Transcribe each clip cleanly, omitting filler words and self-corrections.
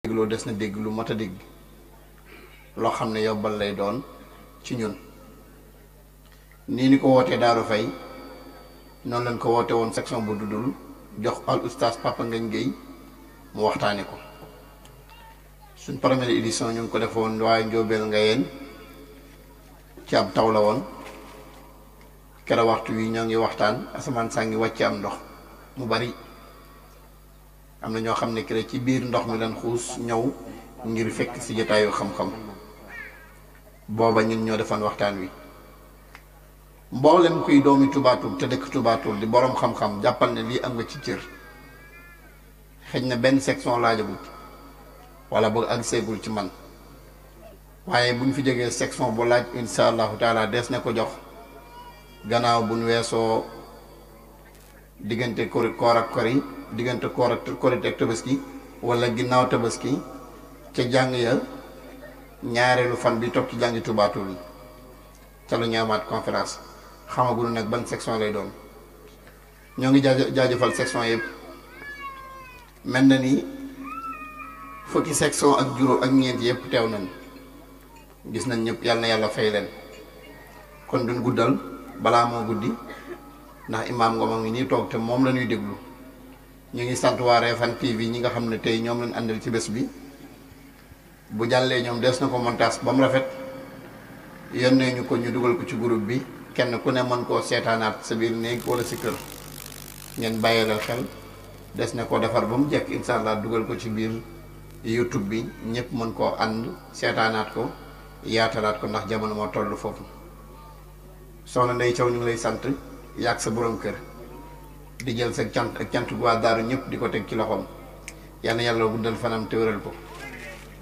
dégloo des na dégg lu mat a dégg loo xam ne yobbal lay doon ci ñun. nii ni ko wootee Daaru Fay noonu lañ ko woote woon section bu dudul jox al oustaz Papa Ngagne Gueye mu waxtaane ko. suñ première édition ñu ngi ko defoon waaye Njóobeel Ngayeen ci ab taw la woon. kere waxtu wi ñoo ngi waxtaan asamaan saa ngi wàcc am ndox mu bari. am na ñoo xam ne kere ci biir ndox mi lan xuus ñëw ngir fekk ci jotaayu xam-xam booba ñun ñoo defoon waxtaan wi. mboolem kuy doomi tubaatul te dëkk tubaatul di boroom xam-xam jàppal ne lii am nga ci cër. xëj na benn section laajagut wala boog ak seegul ci man waaye bu ñu fi jógee section bu laaj insha allahu taala des na ko jox gannaaw bu ñu weesoo diggante koor ak kori diggante koor ak korite ak tabaski wala ginnaaw tabaski ca jàng ya ñaareelu fan bi topp ci jàngi tubaatul yi ca lu ñu amaat conférence xamagul nag ban section lay doon. ñoo ngi jaajëfal section yëpp. mel na ni fukki section ak juróom ak ñeent yëpp teew nañ gis nañ ñëpp yàlla na yàlla fay leen. kon duñ guddal balaa moo guddi ndax imaam Ngom a ngi nii toog te moom la ñuy déglu. ñu ngi sant waa Refane TV ñi nga xam ne tey ñoom lañ àndal ci bés bi. bu jàllee ñoom des na ko montage ba mu rafet yónnee ñu ko ñu dugal ko ci groupe bi kenn ku ne mën koo seetaanaat sa biir néeg wala si kër. ngeen bàyyilal xel des na ko defar ba mu jekk incha allah dugal ko ci biir YouTube bi ñëpp mën koo ànd seetaanaat ko yaatalaat ko ndax jamono moo toll foofu. soxna Ndey Thiaw ñu ngi lay sant yàgg sa borom kër di jël sa cant ak cant gu waa daaru ñëpp di ko teg ci loxoom yal na yàlla guddal fanam te wéral ko.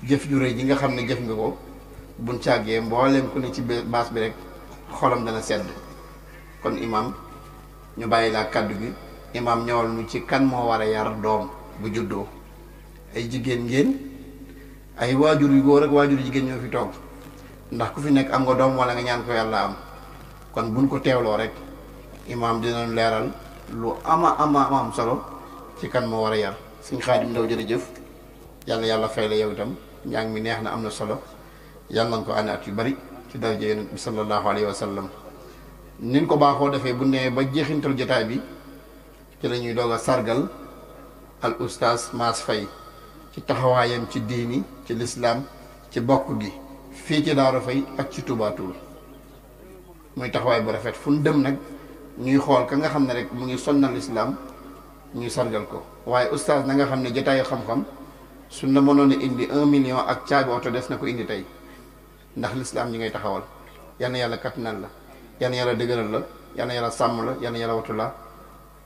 jëf ju rëy ji nga xam ne jëf nga ko buñ càggee mbooleem ku ne ci baas bi rek xolam dana sedd. kon imaam ñu bàyyi laa kàddu gi imaam ñëwal nu ci kan moo war a yar doom bu juddoo. ay jigéen ngeen ay waajur yu góor ak waajur yu jigéen ñoo fi toog ndax ku fi nekk am nga doom wala nga ñaan ko yàlla am. kon buñ ko teewloo rek imaam dinañ leeral lu am solo ci kan moo war a yar. Sëñ Xaadim Ndaw jërëjëf yàlla yàlla fay la yow itam njàng mi neex na am na solo yàlla nañ ko ànd at yu bari ci daraja Yonent bi sallallahu alayhi wa sallam. nin ko baaxoo defee bu nee ba jeexintal jotaay bi ci la ñuy doog a sargal al oustaz Mass Faye ci taxawaayam ci diini ci lislaam ci bokk gi fii ci Daaru Fay ak ci tubaatul muy taxawaay bu rafet fu ñu dem nag ñuy xool ka nga xam ne rek mu ngi sonnal lislaam ñuy sargal ko. waaye oustaz na nga xam ne jotaayu xam-xam suñ la mënoon a indi 1 million ak caabi oto des na ko indi tey ndax lislaam ñi ngay taxawal. yal na yàlla kattanal la yal na yàlla dëgëral la yal na yàlla sàmm la yal na yàlla watu la.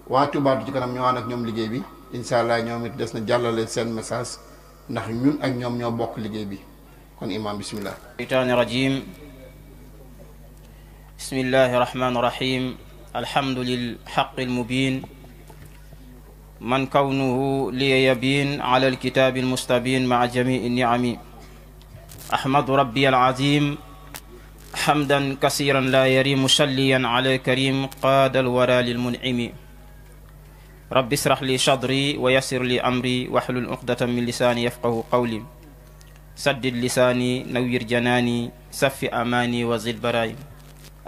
waa Touba ci kanam ñoo ànd ak ñoom liggéey bi incha allah ñoom it des na jàllale seen message ndax ñun ak ñoom ñoo bokk liggéey bi. kon imaam bismillah. shaytaani rajim bismillahi rahmaani rahim alhamdulil haqqil mubin man kawnuhu li yabin ala alkitabi almustabin maa jamii niami ahmadu rabbi alazim hamdan kasiran la yarim musalliyan ala alkarim qaada alwara lilmunimi rabbi israh li sadri wa yassir li amri wahlul uqdatan min lisaani yafqahu qawli saddid lisaani nawwir janaani saffi amaani wa zid baraay.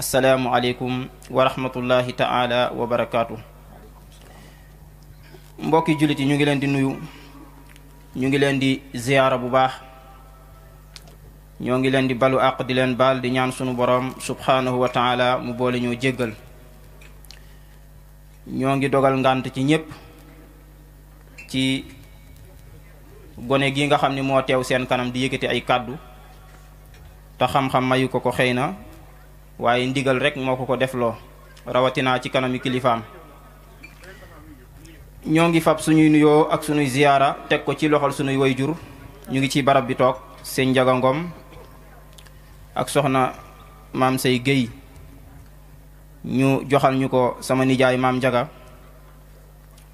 assalaamu aleykum wa rahmatullahi taala wa barakaatu. mbokki jullit yi ñu ngi leen di nuyu ñu ngi leen di ziyaara bu baax ñoo ngi leen di balu àq di leen baal di ñaan sunu boroom subhaanahu wa taala mu boole ñoo jéggal. ñoo ngi dogal ngànt ci ñépp ci gone gi nga xam ni moo teew seen kanam di yëkkati ay kàddu te xam-xam mayu ko ko xëy na waaye ndigal rek moo ko ko defloo rawatinaa ci kanami kilifaam. ñoo ngi fab suñuy nuyoo ak suñuy ziyaara teg ko ci loxol suñuy wayjur ñu ngi ci barab bi toog sëñ Njaga Ngom ak soxna maam say Géy ñu joxal ñu ko sama nijaay maam Njaga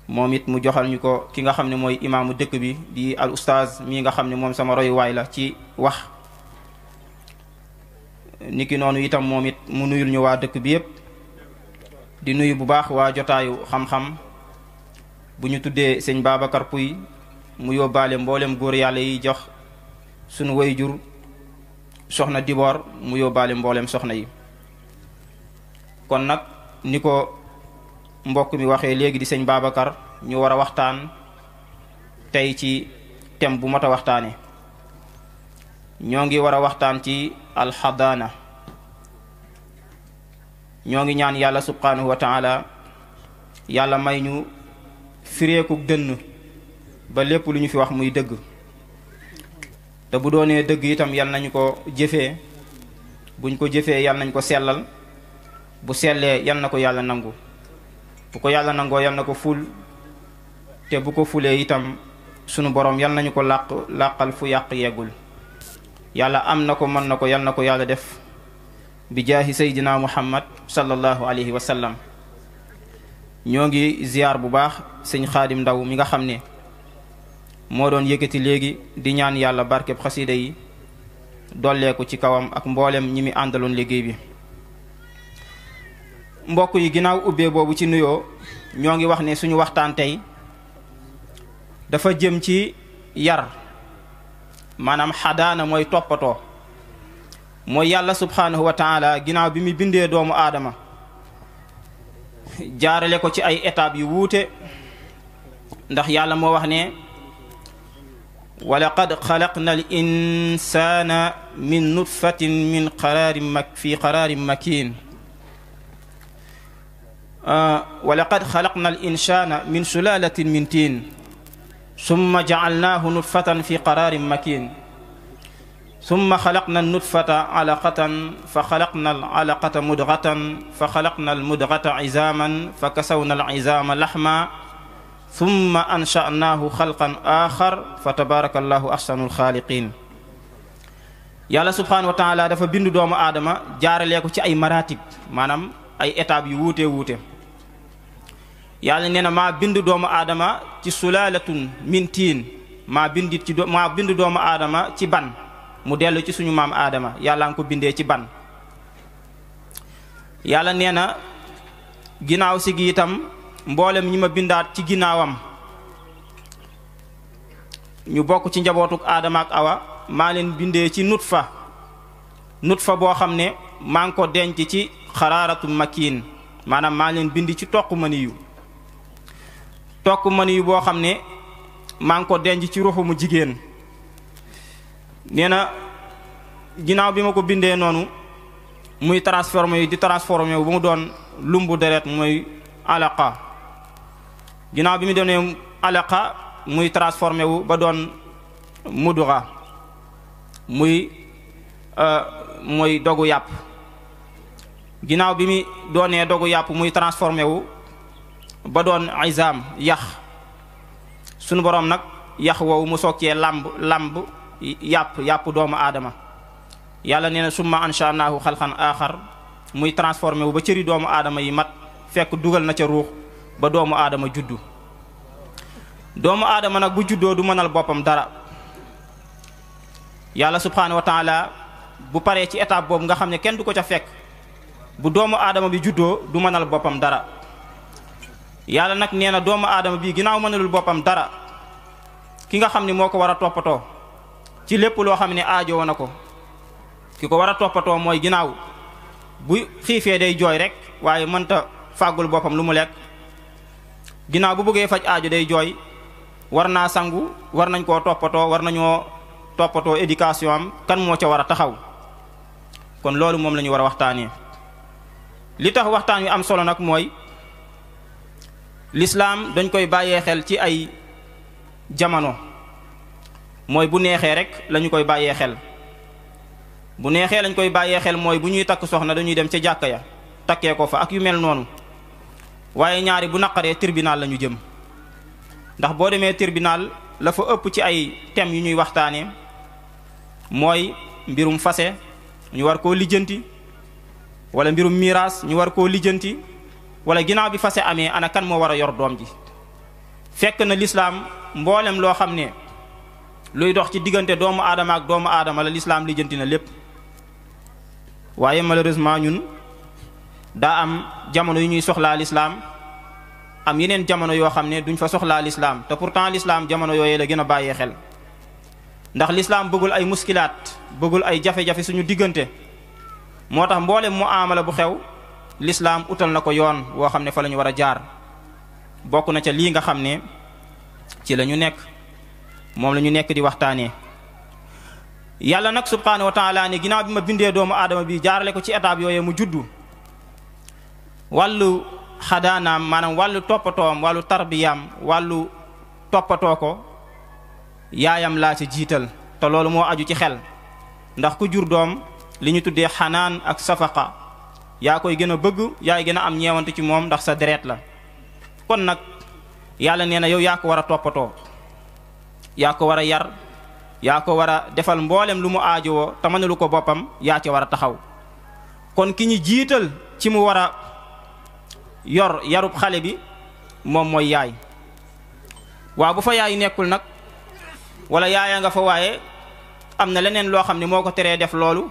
moom it mu joxal ñu ko ki nga xam ne mooy imaamu dëkk bi di al oustaz mii nga xam ne moom sama royuwaay la ci wax. niki noonu itam moom it mu nuyul ñu waa dëkk bi yépp di nuyu bu baax waa jotaayu xam-xam bu ñu tuddee sëñ Babacar Puy mu yóbbaale mboolem góor yàlla yi jox sunu wayjur soxna Dibor mu yóbbaale mboolem soxna yi. kon nag ni ko mbokk mi waxee léegi di sëñ Babacar ñu war a waxtaan tey ci thème bu mat a waxtaane ñoo ngi war a waxtaan ci alxadaana. ñoo ngi ñaan yàlla subhanahu wa taala yàlla may ñu fireeku dënn ba lépp lu ñu fi wax muy dëgg te bu doonee dëgg itam yal nañu ko jëfee buñ ko jëfee yal nañ ko sellal bu sellee yal na ko yàlla nangu bu ko yàlla nangoo yal na ko ful te bu ko fulee itam sunu borom yal nañu ko làqal fu yàq yeggul. yàlla am na ko mën na ko yal na ko yàlla def bi jaahi saydina muhammad sallallahu alayhi wa sallam. ñoo ngi ziyaar bu baax sëñ Xaadim Ndaw mi nga xam ne moo doon yëkkati léegi di ñaan yàlla barkeb xasida yi dolleeku ci kawam ak mboolem ñi mi àndaloon liggéey bi. mbokk yi ginnaaw ubbee boobu ci nuyoo ñoo ngi wax ne suñu waxtaan tey dafa jëm ci yar, maanaam xadaana mooy toppatoo. mooy yàlla subhanahu wa taala ginnaaw bi mu bindee doomu aadama jaarale ko ci ay étapes yu wuute ndax yàlla moo wax ne wa laqad xalaqna al insana min nutfatin min fi qararin makin wa laqad xalaqna al insana min sulalatin min tiin summa jacalnaahu nutfatan fi qararin makin summa xalaqna nutfata alaqatan fa xalaqna alaqata mudgatan fa xalaqna almudgata izaaman fa kasawna alizaama laxma summa ansha'naahu xalqan axar fa tabaraka allahu ahsanul xaaliqin. yàlla subhanahu wa taala dafa bindu doomu aadama jaaralee ko ci ay maratib, maanaam ay étapes yu wuute wuute. yàlla nee na maa bindu doomu aadama ci sulaalatun min tiin, maa bindu doomu aadama ci ban mu dellu ci suñu maam aadama yàlla nga ko bindee ci ban. yàlla nee na ginnaaw si gi itam mboolem ñi ma bindaat ci ginnaawam ñu bokk ci njabootuk aadama ak awa maa leen bindee ci nutfa boo xam ne maa ngi ko denc ci xaraaratu makiin, maanaam maa leen bind ci toq maniyu boo xam ne maa ngi ko denc ci ruxu mu jigéen. nee na ginnaaw bi ma ko bindee noonu muy transformé wu ba mu doon lumbu deret muy alaqa. ginnaaw bi mu doonee alaqa muy transformé wu ba doon mudura muy dogu yàpp. ginnaaw bi mu doonee dogu yàpp muy transformé wu ba doon izam yax. sunu borom nag yax woowu mu soog cee lamb yàpp doomu aadama. yàlla nee na summa ansha'naahu xalqan axar muy transformé wu ba cëri doomu aadama yi mat fekk dugal na ca ruux ba doomu aadama juddu. doomu aadama nag bu juddoo du mënal boppam dara. yàlla subhanahu wa taala bu paree ci étape boobu nga xam ne kenn du ko ca fekk, bu doomu aadama bi juddoo du mënal boppam dara. yàlla nag nee na doomu aadama bi ginnaaw mënalul boppam dara, ki nga xam ne moo ko war a toppatoo ci lépp loo xam ne aajoo na ko, ki ko war a toppatoo mooy ginnaaw bu xiifee day jooy rek waaye mënta fàggul boppam lu mu lekk. ginnaaw bu bëggee faj aajo day jooy, war naa sangu, war nañ koo toppatoo, war nañoo toppatoo éducation am, kan moo ca war a taxaw. kon loolu moom la ñu war a waxtaanee. li tax waxtaan wi am solo nag mooy lislaam dañ koy bàyyee xel ci ay jamono, mooy bu neexee rek lañu koy bàyyee xel. bu neexee lañ koy bàyyee xel mooy bu ñuy takk soxna dañuy dem ca jàkka ya takkee ko fa ak yu mel noonu. waaye ñaari bu naqaree tribunal la ñu jëm, ndax boo demee tribunal la fa ëpp ci ay thèmes yu ñuy waxtaanee mooy mbirum fase ñu war koo lijjanti, wala mbirum miraas ñu war koo lijjanti, wala ginnaaw bi fase amee ana kan moo war a yor doom ji. fekk na lislaam mboolem loo xam ne luy dox ci diggante doomu aadama ak doomu aadama la lislaam lijjanti na lépp. waaye malheureusement ñun daa am jamono yu ñuy soxlaa lislaam am yeneen jamono yoo xam ne duñ fa soxlaa l'islam te pourtant l'islam jamono yooyu la gën a bàyyee xel ndax l'islam bëggul ay muskilaat bëggul ay jafe-jafe suñu diggante moo tax mboolem muamala bu xew l'islam utal na ko yoon woo xam ne fa la ñu war a jaar bokk na ca lii nga xam ne ci la ñu nekk moom la ñu nekk di waxtaanee yàlla nag subhanahu wa taala ne ginnaaw bi ma bindee doomu aadama bi jaarale ko ci étape yooyu mu juddu wàllu xadaanaam maanaam wàllu toppatoom wàllu tarbiyaam wàllu toppatoo ko yaayam laa ci jiital te loolu moo aju ci xel ndax ku jur doom li ñu tuddee xanaan ak safaqa yaa koy gën a bëgg yaay gën a am ñeewante ci moom ndax sa deret la kon nag yàlla nee na yow yaa ko war a toppatoo yaa ko war a yar yaa ko war a defal mboolem lu mu aajowoo te mënalu ko boppam yaa ci war a taxaw kon ki ñu jiital ci mu war a yor yarub xale bi moom mooy yaay waaw bu fa yaay nekkul nag wala yaaya nga fa waaye am na leneen loo xam ne moo ko teree def loolu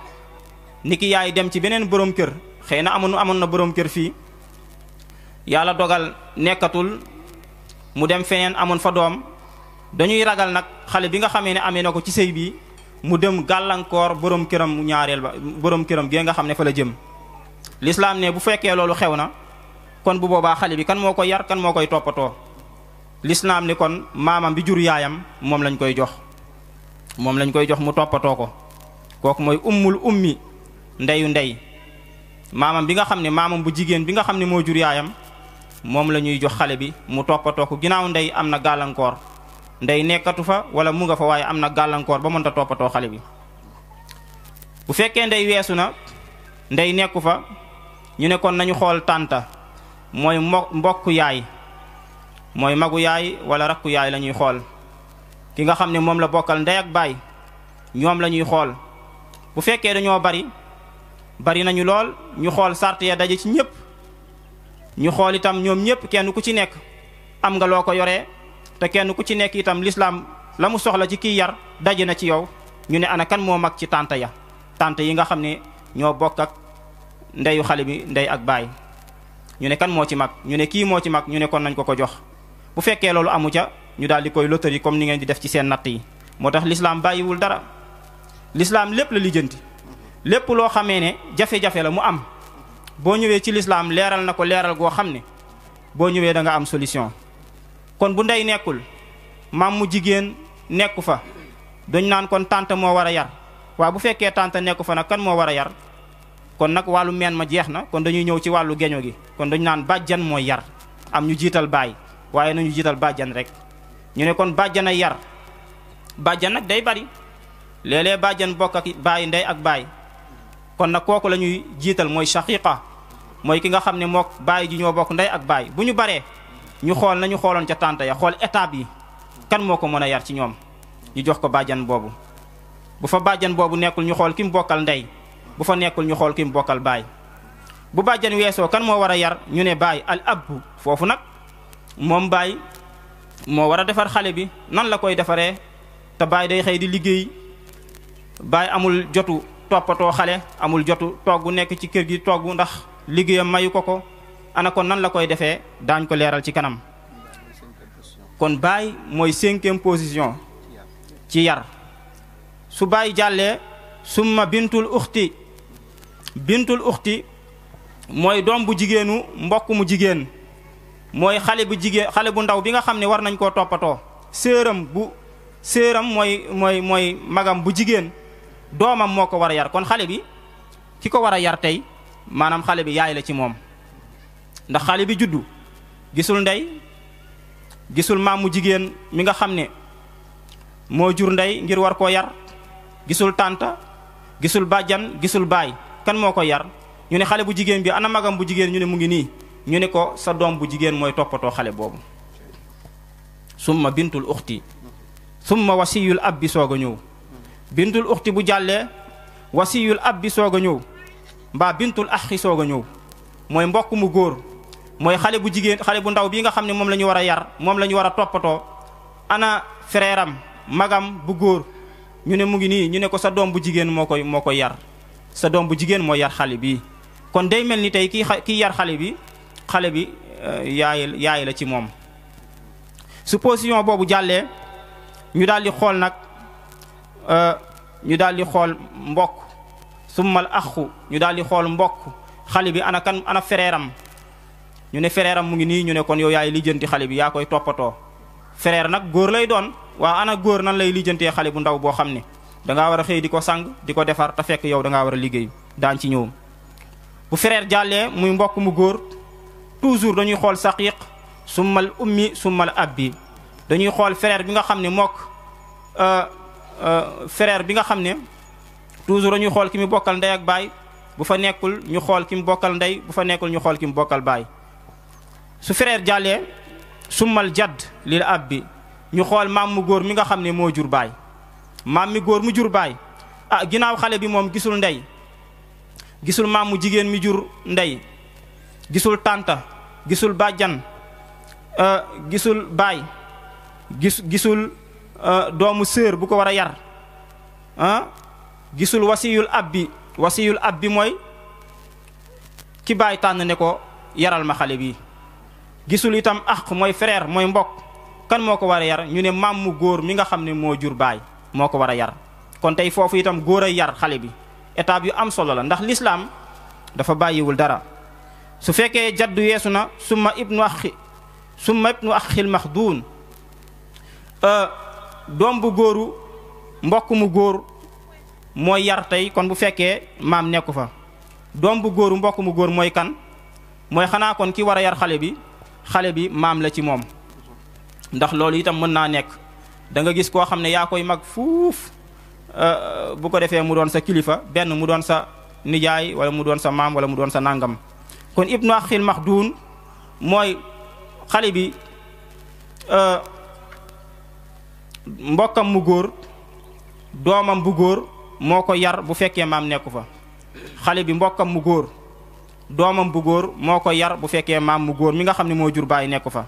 niki yaay dem ci beneen borom kër xëy na amoon na borom kër fii yàlla dogal nekkatul mu dem feneen amoon fa doom dañuy ragal nag xale bi nga xamee ne amee na ko ci sëy bi mu dem gàllankoor borom këram ñaareel ba borom këram gee nga xam ne fa la jëm l'islam ne bu fekkee loolu xew na kon bu boobaa xale bi kan moo koy yar kan moo koy toppatoo l'islam ne kon maamam bi jur yaayam moom lañ koy jox mu toppatoo ko kooku mooy ummul ummi ndeyu ndey maamam bi nga xam ne maamam bu jigéen bi nga xam ne moo jur yaayam moom la ñuy jox xale bi mu toppatoo ko ginnaaw ndey am na gàllankoor ndey nekkatu fa wala mu nga fa waaye am na gàllankoor ba mënta toppatoo xale bi bu fekkee ndey weesu na ndey nekku fa ñu ne kon nañu xool tànta mooy mbokk yaay mooy magu yaay wala rakku yaay la ñuy xool ki nga xam ne moom la bokkal ndey ak baay ñoom la ñuy xool bu fekkee dañoo bari nañu lool ñu xool sart ya daje ci ñëpp ñu xool itam ñoom ñëpp kenn ku ci nekk am nga loo ko yoree te kenn ku ci nekk itam l'islam la mu soxla ci kiy yar daje na ci yow ñu ne ana kan moo mag ci tànta yi nga xam ne ñoo bokk ak ndeyu xale bi ndey ak baay ñu ne kan moo ci mag ñu ne kii moo ci mag ñu ne kon nañ ko jox bu fekkee loolu amu ca ñu daal di koy loterie comme ni ngeen di def ci seen natt yi moo tax l'islam bàyyiwul dara l'islam lépp la lijjanti lépp loo xamee ne jafe-jafe la mu am boo ñëwee ci l'islam leeral na ko leeral goo xam ne boo ñëwee da nga am solution kon bu ndey nekkul maam mu jigéen nekku fa dañ naan kon tante moo war a yar waaw bu fekkee tante nekku fa nag kan moo war a yar kon nag wàllu meen ma jeex na kon dañuy ñëw ci wàllu geño gi kon dañu naan bàjjan mooy yar am ñu jiital baay waaye nañu jiital bàjjan rek ñu ne kon bàjjan ay yar bàjjan nag day bari léeg-léeg bàjjan bokk ak baay ndey ak baay kon nag kooku la ñuy jiital mooy shaqiqa mooy ki nga xam ne mook baay ji ñoo bokk ndey ak baay bu ñu baree ñu xool nañu xooloon ca tànta ya xool étape yi kan moo ko mën a yar ci ñoom ñu jox ko bàjjan boobu bu fa bàjjan boobu nekkul ñu xool ki mu bokkal ndey bu fa nekkul ñu xool ki mu bokkal baay bu bàjjan weesoo kan moo war a yar ñu ne baay al abbu foofu nag moom baay moo war a defar xale bi nan la koy defaree te baay day xëy di liggéey baay amul jotu toppatoo xale amul jotu togg nekk ci kër gi togg ndax liggéeyam mayu ko ana kon nan la koy defee daañ ko leeral ci kanam kon baay mooy 5e position ci yar su baay jàllee summa bintul uxti mooy doom bu jigéenu mbokk mu jigéen mooy xale bu ndaw bi nga xam ne war nañ koo toppatoo séeram mooy magam bu jigéen doomam moo ko war a yar kon xale bi ki ko war a yar tey maanaam xale bi yaay la ci moom ndax xale bi juddu gisul ndey gisul maam mu jigéen mi nga xam ne moo jur ndey ngir war koo yar gisul tànta gisul bàjjan gisul baay kan moo ko yar ñu ne xale bu jigéen bi ana magam bu jigéen ñu ne mu ngi nii ñu ne ko sa doom bu jigéen mooy toppatoo xale boobu summa bintul uxti summa wasiyul ab bi soog a ñëw bintul uxti bu jàllee wasiyul ab bi soog a ñëw mbaa bintul axi soog a ñëw mooy mbokk mu góor mooy xale bu jigéen xale bu ndaw bii nga xam ne moom la ñu war a yar moom la ñu war a toppatoo ana frère am magam bu góor ñu ne mu ngi nii ñu ne ko sa doom bu jigéen moo koy yar sa doom bu jigéen mooy yar xale bii kon day mel ni tey kii yar xale bi yaay la ci moom. su position boobu jàllee ñu daal di xool nag ñu daal di xool mbokk summal axu ñu daal di xool mbokk xale bi ana kan ana frère am ñu ne frère am mu ngi nii ñu ne kon yow yaay lijjanti xale bi yaa koy toppatoo. frère nag góor lay doon waa ana góor nan lay lijjantee xale bu ndaw boo xam ne dangaa war a xëy di ko sang di ko defar te fekk yow dangaa war a liggéey daan ci ñëw. bu frère jàllee muy mbokk mu góor toujours dañuy xool saqiiq summal ummi summal abbi dañuy xool frère bi nga xam ne mook frère bi nga xam ne toujours dañuy xool ki mu bokkal ndey ak baay bu fa nekkul ñu xool ki mu bokkal ndey bu fa nekkul ñu xool ki mu bokkal baay. su frère jàllee summal jadd lil abbi ñu xool maam mu góor mi nga xam ne moo jur baay maam mi góor mu jur baay ginnaaw xale bi moom gisul ndey gisul maam mu jigéen mi jur ndey gisul tànta gisul bàjjan gisul baay gisul doomu sœur bu ko war a yar gisul wasiyul abbi mooy ki baay tànn ne ko yaral ma xale bi gisul itam ax mooy frère mooy mbokk kan moo ko war a yar ñu ne maam mu góor mi nga xam ne moo jur baay moo ko war a yar. kon tey foofu itam góor a yar xale bi étape yu am solo la ndax l'islam dafa bàyyiwul dara. su fekkee jaddu yeesu na summa ibnu axil maxduun doom bu góoru mbokk mu góor mooy yar tey kon bu fekkee maam nekku fa doom bu góoru mbokk mu góor mooy kan mooy xanaa kon ki war a yar xale bi maam la ci moom. ndax loolu itam mën naa nekk da nga gis koo xam ne yaa koy mag fuuf bu ko defee mu doon sa kilifa benn mu doon sa nijaay wala mu doon sa maam wala mu doon sa nangam. kon ibnu axil maxduun mooy xale bi mbokkam mu góor doomam bu góor moo ko yar bu fekkee maam nekku fa. xale bi mbokkam mu góor doomam bu góor moo ko yar bu fekkee maam mu góor mi nga xam ne moo jur baay nekku fa.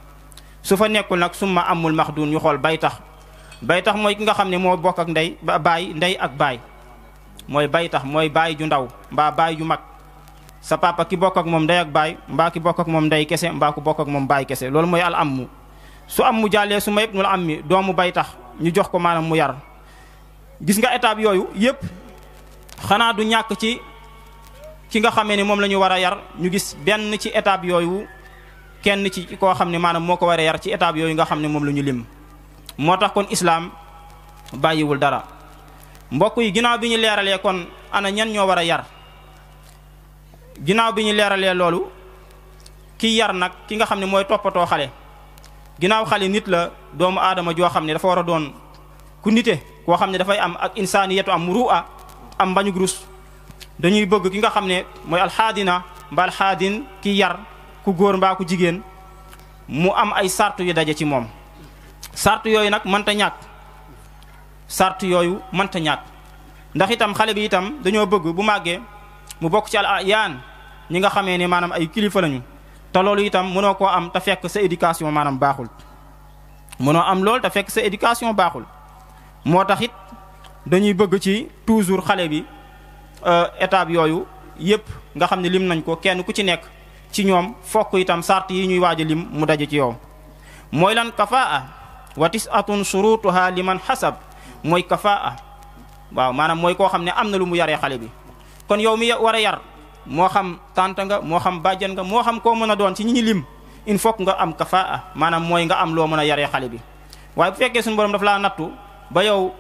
su fa nekkul nag summa amul maxduun ñu xool bay tax mooy ki nga xam ne moo bokk ak ndey ak baay mooy bay tax mooy baay ju ndaw mbaa baay ju mag. sa papa ki bokk ak moom ndey ak baay mbaa ki bokk ak moom ndey kese mbaa ku bokk ak moom baay kese loolu mooy al ammu. su am mu jàllee su ma yëpp nul ammi doomu bay tax ñu jox ko maanaam mu yar. gis nga étape yooyu yëpp xanaa du ñàkk ci ki nga xamee ni moom la ñu war a yar ñu gis benn ci étape yooyu kenn ci koo xam ne maanaam moo ko war a yar ci étape yooyu nga xam ne moom la ñu lim. moo tax kon islaam bàyyiwul dara. mbokk yi ginnaaw bi ñu leeralee kon ana ñan ñoo war a yar. ginnaaw bi ñu leeralee loolu ki yar nag ki nga xam ne mooy toppatoo xale ginnaaw xale nit la doomu aadama joo xam ne dafa war a doon ku nite koo xam ne dafay am ak insaaniyatu am muru'a am mbañu rus dañuy bëgg ki nga xam ne mooy alxaadina mbaa alxaadin ki yar ku góor mbaa ku jigéen mu am ay sart yu daje ci moom. sart yooyu nag mënta ñàkk ndax itam xale bi itam dañoo bëgg bu màggee mu bokk ci al ayaan ñi nga xamee ne maanaam ay kilifa lañu te loolu itam mënoo koo am te fekk sa éducation maanaam baaxul. mënoo am lool te fekk sa éducation baaxul moo tax it dañuy bëgg ci toujours xale bi étape yooyu yépp nga xam ne lim nañ ko kenn ku ci nekk ci ñoom fokk itam sart yi ñuy waaj a lim mu daje ci yow. mooy lan kafaa wa tis'atun shurutuha liman xasab mooy kafaa waaw maanaam mooy koo xam ne am na lu mu yaree xale bi. kon yow mi war a yar moo xam tànta nga moo xam bàjjan nga moo xam koo mën a doon ci ñi ñi lim il faut nga am kafaa maanaam mooy nga am loo mën a yaree xale bi. waaye bu fekkee suñu borom daf laa nattu ba yow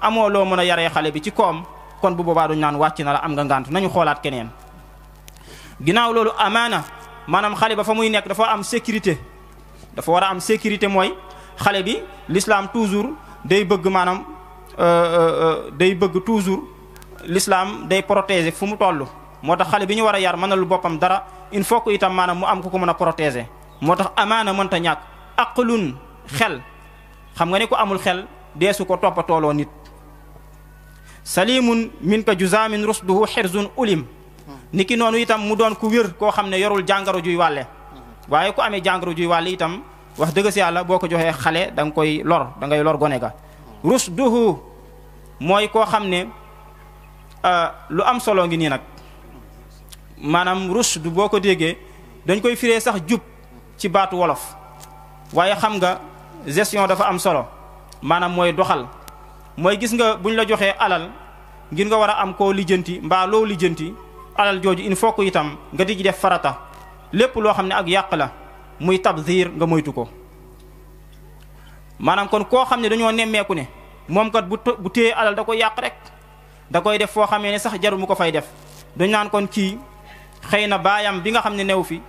amoo loo mën a yaree xale bi ci koom kon bu boobaa duñ naan wàcc na la am nga ngànt nañu xoolaat keneen. ginnaaw loolu amaana maanaam xale ba fa muy nekk dafa am sécurité dafa war a am sécurité mooy xale bi l'islam toujours day bëgg maanaam day bëgg toujours. l'islam day protéger fu mu toll moo tax xale bi ñu war a yar mënalul boppam dara il faut que itam maanaam mu am ku ko mën a protéger moo tax amaana mënta ñàkk aqlun xel xam nga ne ko amul xel deesu ko toppatooloo nit. salimun min ka juzaamin rusduhu xirzun ulim niki noonu itam mu doon ku wér koo xam ne yorul jàngaro juy wàlle waaye ku amee jàngaro juy wàlle itam wax dëgg si yàlla boo ko joxee xale da nga koy lor da ngay lor gone ga. rusduhu mooy koo xam ne lu am solo ngi nii nag maanaam rushd boo ko déggee dañ koy firee sax jub ci baatu wolof waaye xam nga gestion dafa am solo maanaam mooy doxal mooy gis nga buñ la joxee alal ngir nga war a am koo lijjanti mbaa loo lijjanti alal jooju il faut que itam nga di ci def farata lépp loo xam ne ak yàq la muy tabzir nga moytu ko maanaam kon koo xam ne dañoo nemmeeku ne moom kat bu téye alal da koy yàq rek da koy def foo xamee ne sax jarul mu ko fay def dañ naan kon kii xëy na baayam bi nga xam ne new fi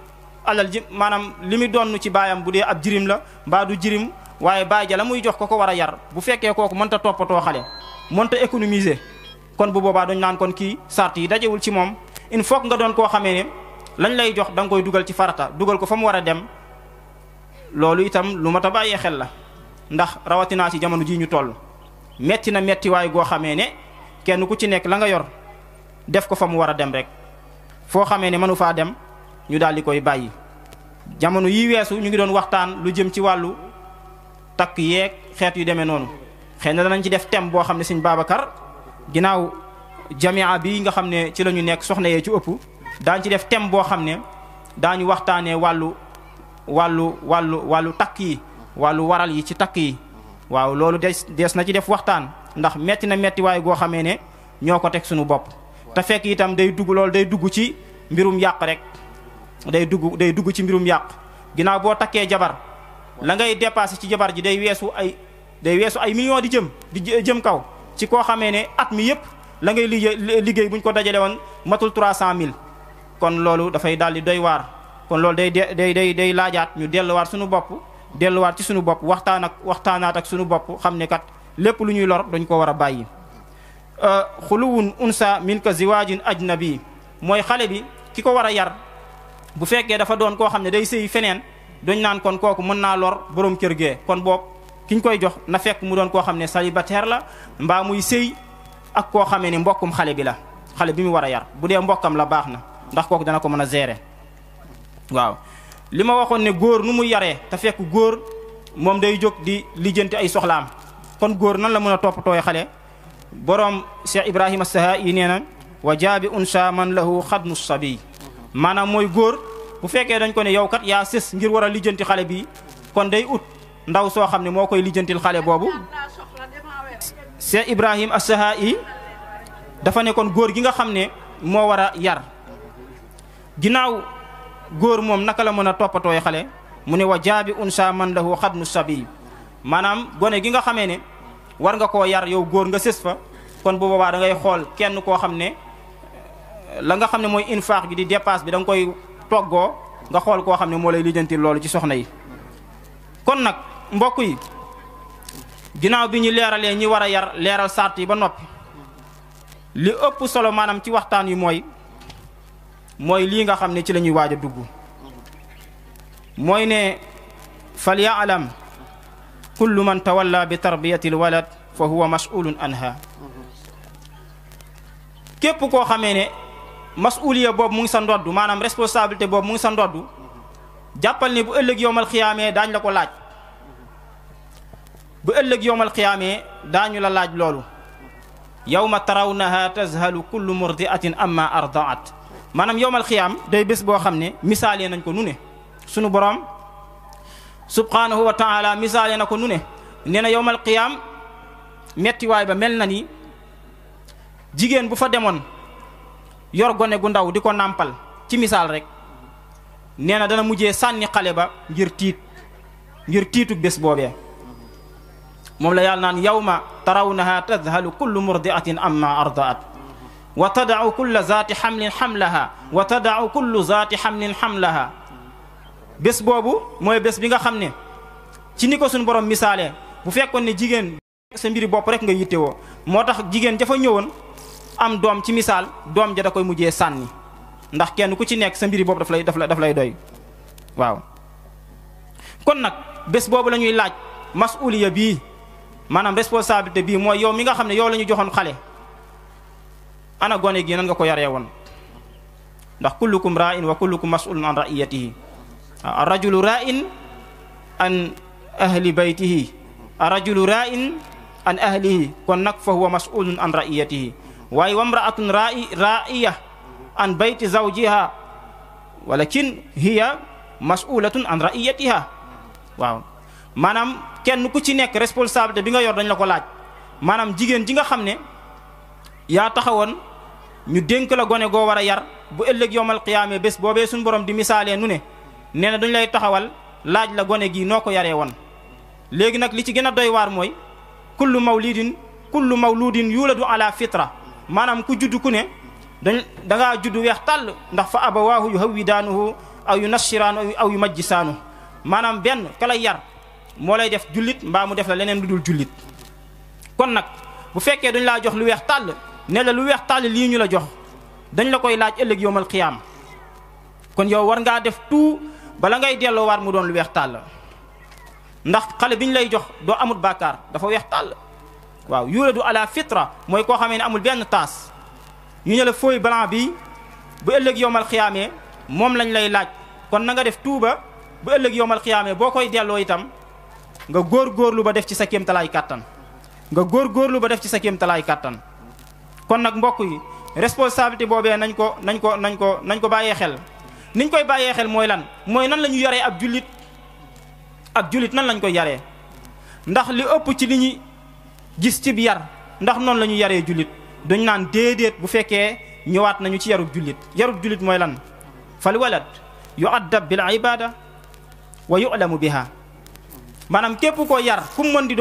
alal ji maanaam li muy doon ci baayam bu dee ab jirim la mbaa du jirim waaye baay ja la muy jox ko war a yar bu fekkee kooku mënta toppatoo xale mënta économiser kon bu boobaa dañ naan kon kii sart yi dajewul ci moom il faut nga doon koo xamee ne lañ lay jox da nga koy dugal ci farata dugal ko fa mu war a dem loolu itam lu mat a bàyyee xel la ndax rawatinaa ci jamono jii ñu toll metti na metti waaye goo xamee ne kenn ku ci nekk la nga yor def ko fa mu war a dem rek foo xamee ne mënu faa dem ñu daal di koy bàyyi. jamono yi weesu ñu ngi doon waxtaan lu jëm ci wàllu takk yeeg xeet yu demee noonu xëy na danañ ci def thème boo xam ne Sëñ Babacar ginnaaw jamia bi nga xam ne ci la ñu nekk soxna yee ci ëpp daañ ci def thème boo xam ne daañu waxtaanee wàllu takk yi wàllu waral yi ci takk yi waaw loolu des na ci def waxtaan ndax metti na metti waaye goo xamee ne ñoo ko teg suñu bopp te fekk itam day dugg ci mbirum yàq rek day dugg ci mbirum yàq ginnaaw boo takkee jabar la ngay dépassé ci jabar ji day weesu ay millions di jëm kaw ci koo xamee ne at mi yëpp la ngay liggéey buñ ko dajale woon matul 300 000 kon loolu dafay daal di doy waar kon loolu day laajaat ñu delluwaat ci suñu bopp waxtaanaat ak suñu bopp xam ne kat lépp lu ñuy lor dañ ko war a bàyyi. xuluwun unsa min ka ziwaajin ajnabi mooy xale bi ki ko war a yar bu fekkee dafa doon koo xam ne day sëy feneen dañ naan kon kooku mën naa lor borom kër gee kon boobu ki ñu koy jox na fekk mu doon koo xam ne célibataire la mbaa muy sëy ak koo xamee ne mbokkum xale bi la xale bi mu war a yar bu dee mbokkam la baax na ndax kooku dana ko mën a gérer waaw. li ma waxoon ne góor nu muy yaree te fekk góor moom day jóg di lijjanti ay soxlaam kon góor nan la mën a toppatooy xale boroom Cheikh Ibrahima As-Sahaa'i nee na wa jaabi unsa man lahu xadnu sabi maanaam mooy góor bu fekkee dañ ko ne yow kat yaa sës ngir war a lijjanti xale bi kon day ut ndaw soo xam ne moo koy lijjantil xale boobu. Cheikh Ibrahima As-Sahaa'i dafa ne kon góor gi nga xam ne moo war a yar ginnaaw góor moom naka la mën a toppatooy xale mu ne wa jaabi unsa man lahu xadnu sabi maanaam gone gi nga xamee ne war nga koo yar yow góor nga sës fa kon bu boobaa da ngay xool kenn koo xam ne la nga xam ne mooy infaax gi di dépasse bi da nga koy toggoo nga xool koo xam ne moo lay lijjantil loolu ci soxna yi. kon nag mbokk yi ginnaaw bi ñu leeralee ñi war a yar leeral sart yi ba noppi li ëpp solo maanaam ci waxtaan yi mooy lii nga xam ne ci la ñuy waaj a dugg mooy ne fal ya'lam kullu man tawalla bi tarbiyati alwalad fa huwa mas'ulun anha képp koo xamee ne mas'uliya boobu mu ngi sa ndodd maanaam responsabilité boobu mu ngi sa ndodd jàppal ne bu ëllëg yowmal xiyaamee daañu la ko laaj bu ëllëg yowmal xiyaamee daañu la laaj loolu yawma tarawnaha tazhalu kullu murdi'atin amma arda'at maanaam yowmal xiyaam day bés boo xam ne misaalee nañ ko nu ne sunu borom subhanahu wa taala misaalee na ko nu ne nee na yowmal xiyaam mettiwaay ba mel na ni jigéen bu fa demoon yor gone gu ndaw di ko nàmpal ci misaal rek nee na dana mujjee sànni xale ba ngir tiitu bés boobee moom la yàlla naan yawma tarawnaha tadhalu kullu murdi'atin amma arda'at wa tada'u kullu zaati hamlin hamlaha wa tada'u kullu zaati hamlin hamlaha bés boobu mooy bés bi nga xam ne ci ni ko suñu borom misaalee bu fekkoon ne jigéen sa mbiri bopp rek nga yittewoo moo tax jigéen jafa ñëwoon am doom ci misaal doom ja da koy mujjee sànni ndax kenn ku ci nekk sa mbiri bopp daf lay doy waaw. kon nag bés boobu la ñuy laaj mas'uliya bii maanaam responsabilité bii mooy yow mi nga xam ne yow la ñu joxoon xale ana gone gi nan nga ko yaree woon ndax kullukum ra'in wa kullukum mas'ulun an ra'iyatihi ar-rajulu ra'in an ahli baytihi ar-rajulu ra'in an ahlihi kon nag fa huwa mas'ulun an ra'iyatihi waaye wamra'atun ra'iya an bayti zawjiha walakin hiya mas'ulatun an ra'iyatiha waaw maanaam kenn ku ci nekk responsabilité bi nga yor dañ la ko laaj maanaam jigéen ji nga xam ne yaa taxawoon ñu dénk la gone goo war a yar bu ëllëg yowmal qiyaame bés boobee suñu borom di misaalee nu ne nee na duñ lay taxawal laaj la gone gi noo ko yaree woon léegi nag li ci gën a doy waar mooy kullu mawludin yuladu ala fitra maanaam ku judd ku ne da ngaa judd weex tàll ndax fa abawaahu yuhawwidaanuhu aw yunassiraanu aw yumajjisaanu maanaam benn ka lay yar moo lay def jullit mbaa mu def la leneen lu dul jullit kon nag bu fekkee dañ laa jox lu weex tàll ne la lu weex tàll lii ñu la jox dañ la koy laaj ëllëg yowmal qiyaam kon yow war ngaa def tout bala ngay delloo waat mu doon lu weex tàll ndax xale bi ñu lay jox doo amul bàkkaar dafa weex tàll waaw yuladu ala fitra mooy koo xamee ne amul benn taas ñu ne la feuille blanc bi bu ëllëg yowmal qiyaamee moom lañ lay laaj kon na nga def tuuba bu ëllëg yowmal qiyaamee boo koy delloo itam nga góorgóorlu ba def ci sa kéemtalaay kàttan nga góorgóorlu ba def ci sa kéemtalaay kàttan kon nag mbokk yi responsabilité boobee nañ ko bàyyee xel niñ koy bàyyee xel mooy lan mooy nan la ñu yaree ab jullit nan lañ koy yaree ndax li ëpp ci li ñu gis ci bi yar ndax noonu la ñu yaree jullit duñ naan déedéet bu fekkee ñëwaat nañu ci yarub jullit mooy lan fal walad yu'addab bil ibada wa yu'lamu biha maanaam képp koo yar ku mu mën di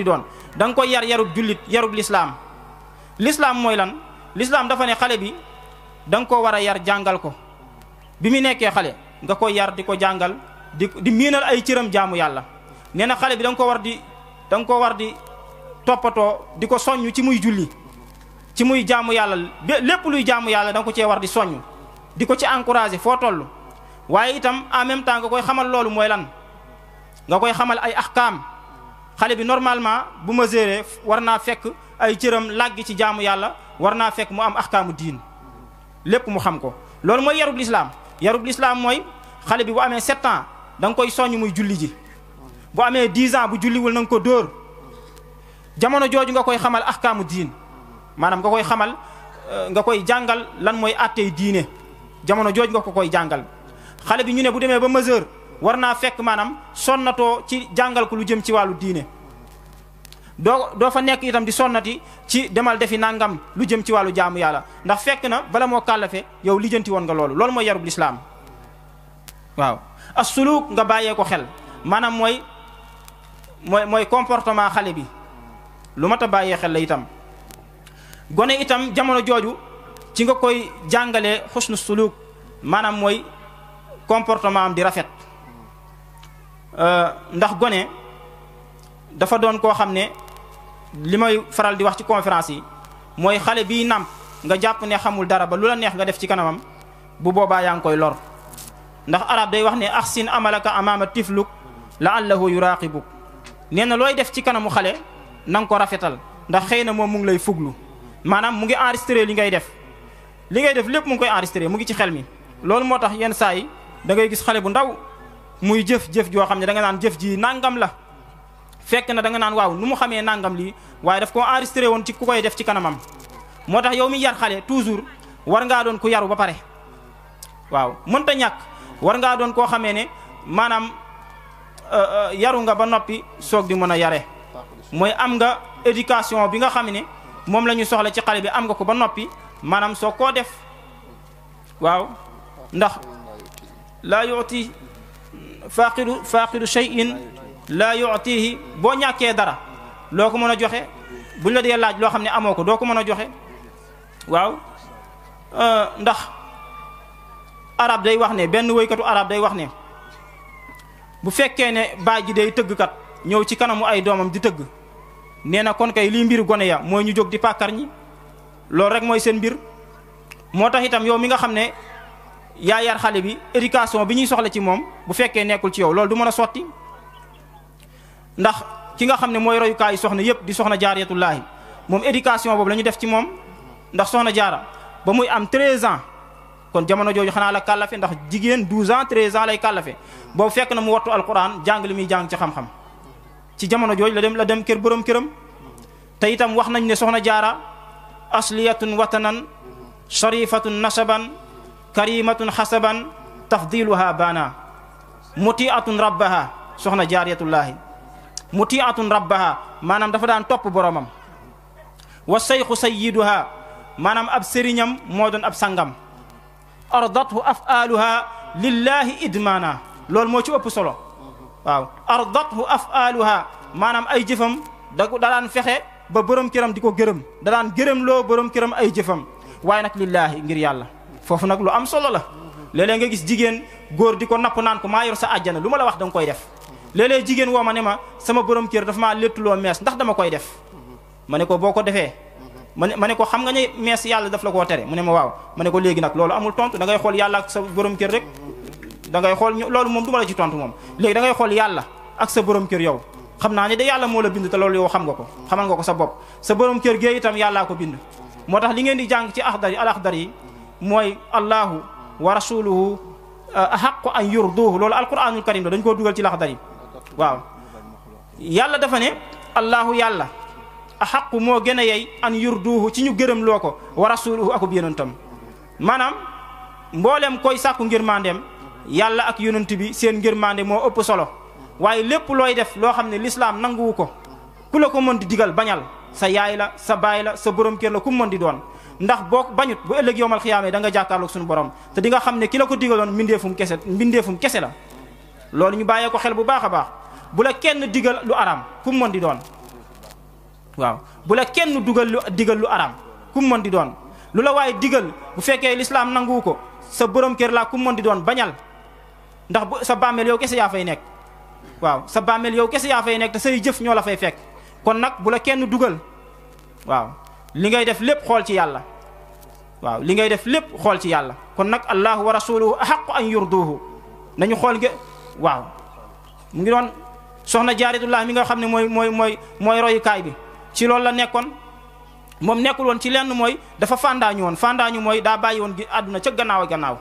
doon da nga koy yar yarub jullit yarub lislaam mooy lan lislaam dafa ne xale bi da nga koo war a yar jàngal ko bi mu nekkee xale nga koy yar di ko jàngal di miinal ay cëram jaamu yàlla nee na xale bi da nga ko war di toppatoo di ko soññ ci muy julli ci muy jaamu yàlla lépp luy jaamu yàlla da nga ko cee war di soññ di ko ci encourager foo toll waaye itam en même temps nga koy xamal loolu mooy lan nga koy xamal ay ahkaam xale bi normalement bu mesuré war naa fekk ay cëram làggi ci jaamu yàlla war naa fekk mu am ahkaamu diin lépp mu xam ko loolu mooy yarub lislaam mooy xale bi bu amee 7 ans da nga koy soññ muy julli ji bu amee 10 ans bu julliwul na nga ko dóor jamono jooju nga koy xamal ahkaamu diin maanaam nga koy jàngal lan mooy àttey diine jamono jooju nga ko koy jàngal xale bi ñu ne bu demee ba majeur war naa fekk maanaam sonnatoo ci jàngal ko lu jëm ci wàllu diine doo fa nekk itam di sonnati ci demal defi nangam lu jëm ci wàllu jaamu yàlla ndax fekk na bala moo kàllafe yow lijjanti woon nga loolu mooy yarub lislaam waaw as-suluk nga bàyyee ko xel maanaam mooy comportement xale bi lu mat a bàyyee xel la itam gone itam jamono jooju ci nga koy jàngalee xusnu suluk maanaam mooy comportement am di rafet ndax gone dafa doon koo xam ne li may faral di wax ci conférence yi mooy xale biy nàmp nga jàpp ne xamul dara ba lu la neex nga def ci kanamam bu boobaa yaa ngi koy lor ndax arab day wax ne ahsin amalaka amama tifluk la'allahu yuraqibuk nee na looy def ci kanamu xale na nga ko rafetal ndax xëy na moom mu ngi lay fuglu maanaam mu ngi enregistré li ngay def lépp mu ngi koy enregistré mu ngi ci xel mi loolu moo tax yenn saa yi da ngay gis xale bu ndaw muy jëf joo xam ne da nga naan jëf ji nangam la fekk na da nga naan waaw nu mu xamee nangam lii waaye daf ko enregistré woon ci ku koy def ci kanamam moo tax yow mi yar xale toujours war ngaa doon ku yaru ba pare waaw mënta ñàkk war ngaa doon koo xamee ne maanaam yaru nga ba noppi soog di mën a yare mooy am nga éducation bi nga xam ne moom la ñu soxla ci xale bi am nga ko ba noppi maanaam soog koo def waaw ndax laa yu'ti faaqidu shay'in laa yu'tihi boo ñàkkee dara loo ko mën a joxe buñ la dee laaj loo xam ne amoo ko doo ko mën a joxe waaw ndax arab day wax ne benn woykatu arab day wax ne bu fekkee ne baay ji day tëggkat ñëw ci kanamu ay doomam di tëgg nee na kon kay lii mbir gone ya mooy ñu jóg di pàkkar ñi loolu rek mooy seen mbir moo tax itam yow mi nga xam ne yaa yar xale bi éducation bi ñuy soxla ci moom bu fekkee nekkul ci yow loolu du mën a sotti ndax ki nga xam ne mooy royukaayu soxna yëpp di soxna jaariyatullaahi moom éducation boobu la ñu def ci moom ndax soxna jaara ba muy am 13 ans kon jamono jooju xanaa la kàllafe ndax jigéen 12 ans 13 ans lay kàllafe boobu fekk na mu wattu alquran jàng li muy jàng ci xam-xam ci jamono jooju la dem kër borom këram te itam wax nañ ne soxna jaara asliyatun watanan sharifatun nasaban karimatun xasaban tafdiluha baana mutiatun rabbaha soxna jaariyatullahi mutiatun rabbaha maanaam dafa daan topp boromam wa sayxu sayyiduha maanaam ab sëriñam moo doon ab sangam ardathu afaaluha lillahi idmaana loolu moo ci ëpp solo waaw ardathu afaaluha maanaam ay jëfam da daan fexe ba borom këram di ko gërëm da daan gërëm loo borom këram ay jëfam waaye nag lillaahi ngir yàlla foofu nag lu am solo la léeg-léeg nga gis jigéen góor di ko napp naan ko maa yor sa àjjana lu ma la wax da nga koy def léeg-léeg jigéen woo ma ne ma sama borom kër dafa maa léttuloo mees ndax dama koy def ma ne ko boo ko defee ma ne ko xam nga ne mees yàlla daf la koo tere mu ne ma waaw ma ne ko léegi nag loolu amul tontu da ngay xool yàlla ak sa borom kër rek da ngay xool loolu moom du ma la ci tontu moom léegi da ngay xool yàlla ak sa borom kër yow xam naa ne de yàlla moo la bind te loolu yow xam nga ko xamal nga ko sa bopp sa borom kër gee itam yàllaa ko bind moo tax li ngeen di jàng ci al-Axdar yi mooy allahu wa rasuluhu ahaqu an yurduhu loolu alquranul karim la dañ koo dugal ci al-Axdar yi waaw yàlla dafa ne allahu yàlla ahaqu moo gën a yey an yurduhu ci ñu gërëm loo ko wa rasuluhu akub yonentam maanaam mboolem koy sàkku ngërmandeem yàlla ak yonent bi seen ngërmande moo ëpp solo waaye lépp looy def loo xam ne lislaam nanguwu ko ku la ko mën di digal bañal sa yaay la sa baay la sa borom kër la ku mën di doon ndax boo bañut bu ëllëg yowmal xiyaamee da nga jàkkaarloog suñu borom te di nga xam ne ki la ko digaloon mbindeefum kese la loolu ñu bàyyee ko xel bu baax a baax bu la kenn digal lu araam ku mën di doon waaw bu la kenn digal lu araam ku mën di doon lu la waaye digal bu fekkee lislaam nanguwu ko sa borom kër laa ku mën di doon bañal ndax sa bàmmeel yow kese yaa fay nekk waaw sa bàmmeel yow kese yaa fay nekk te say jëf ñoo la fay fekk kon nag bu la kenn dugal waaw li ngay def lépp xool ci yàlla waaw li ngay def lépp xool ci yàlla kon nag allahu wa rasuluhu ahaqu an yurduhu nañu xool nga waaw mu ngi doon soxna jaaritullah mi nga xam ne mooy royukaay bi ci loolu la nekkoon moom nekkul woon ci lenn mooy dafa fandaañu mooy daa bàyyi woon gi àdduna ca gannaaw a gannaaw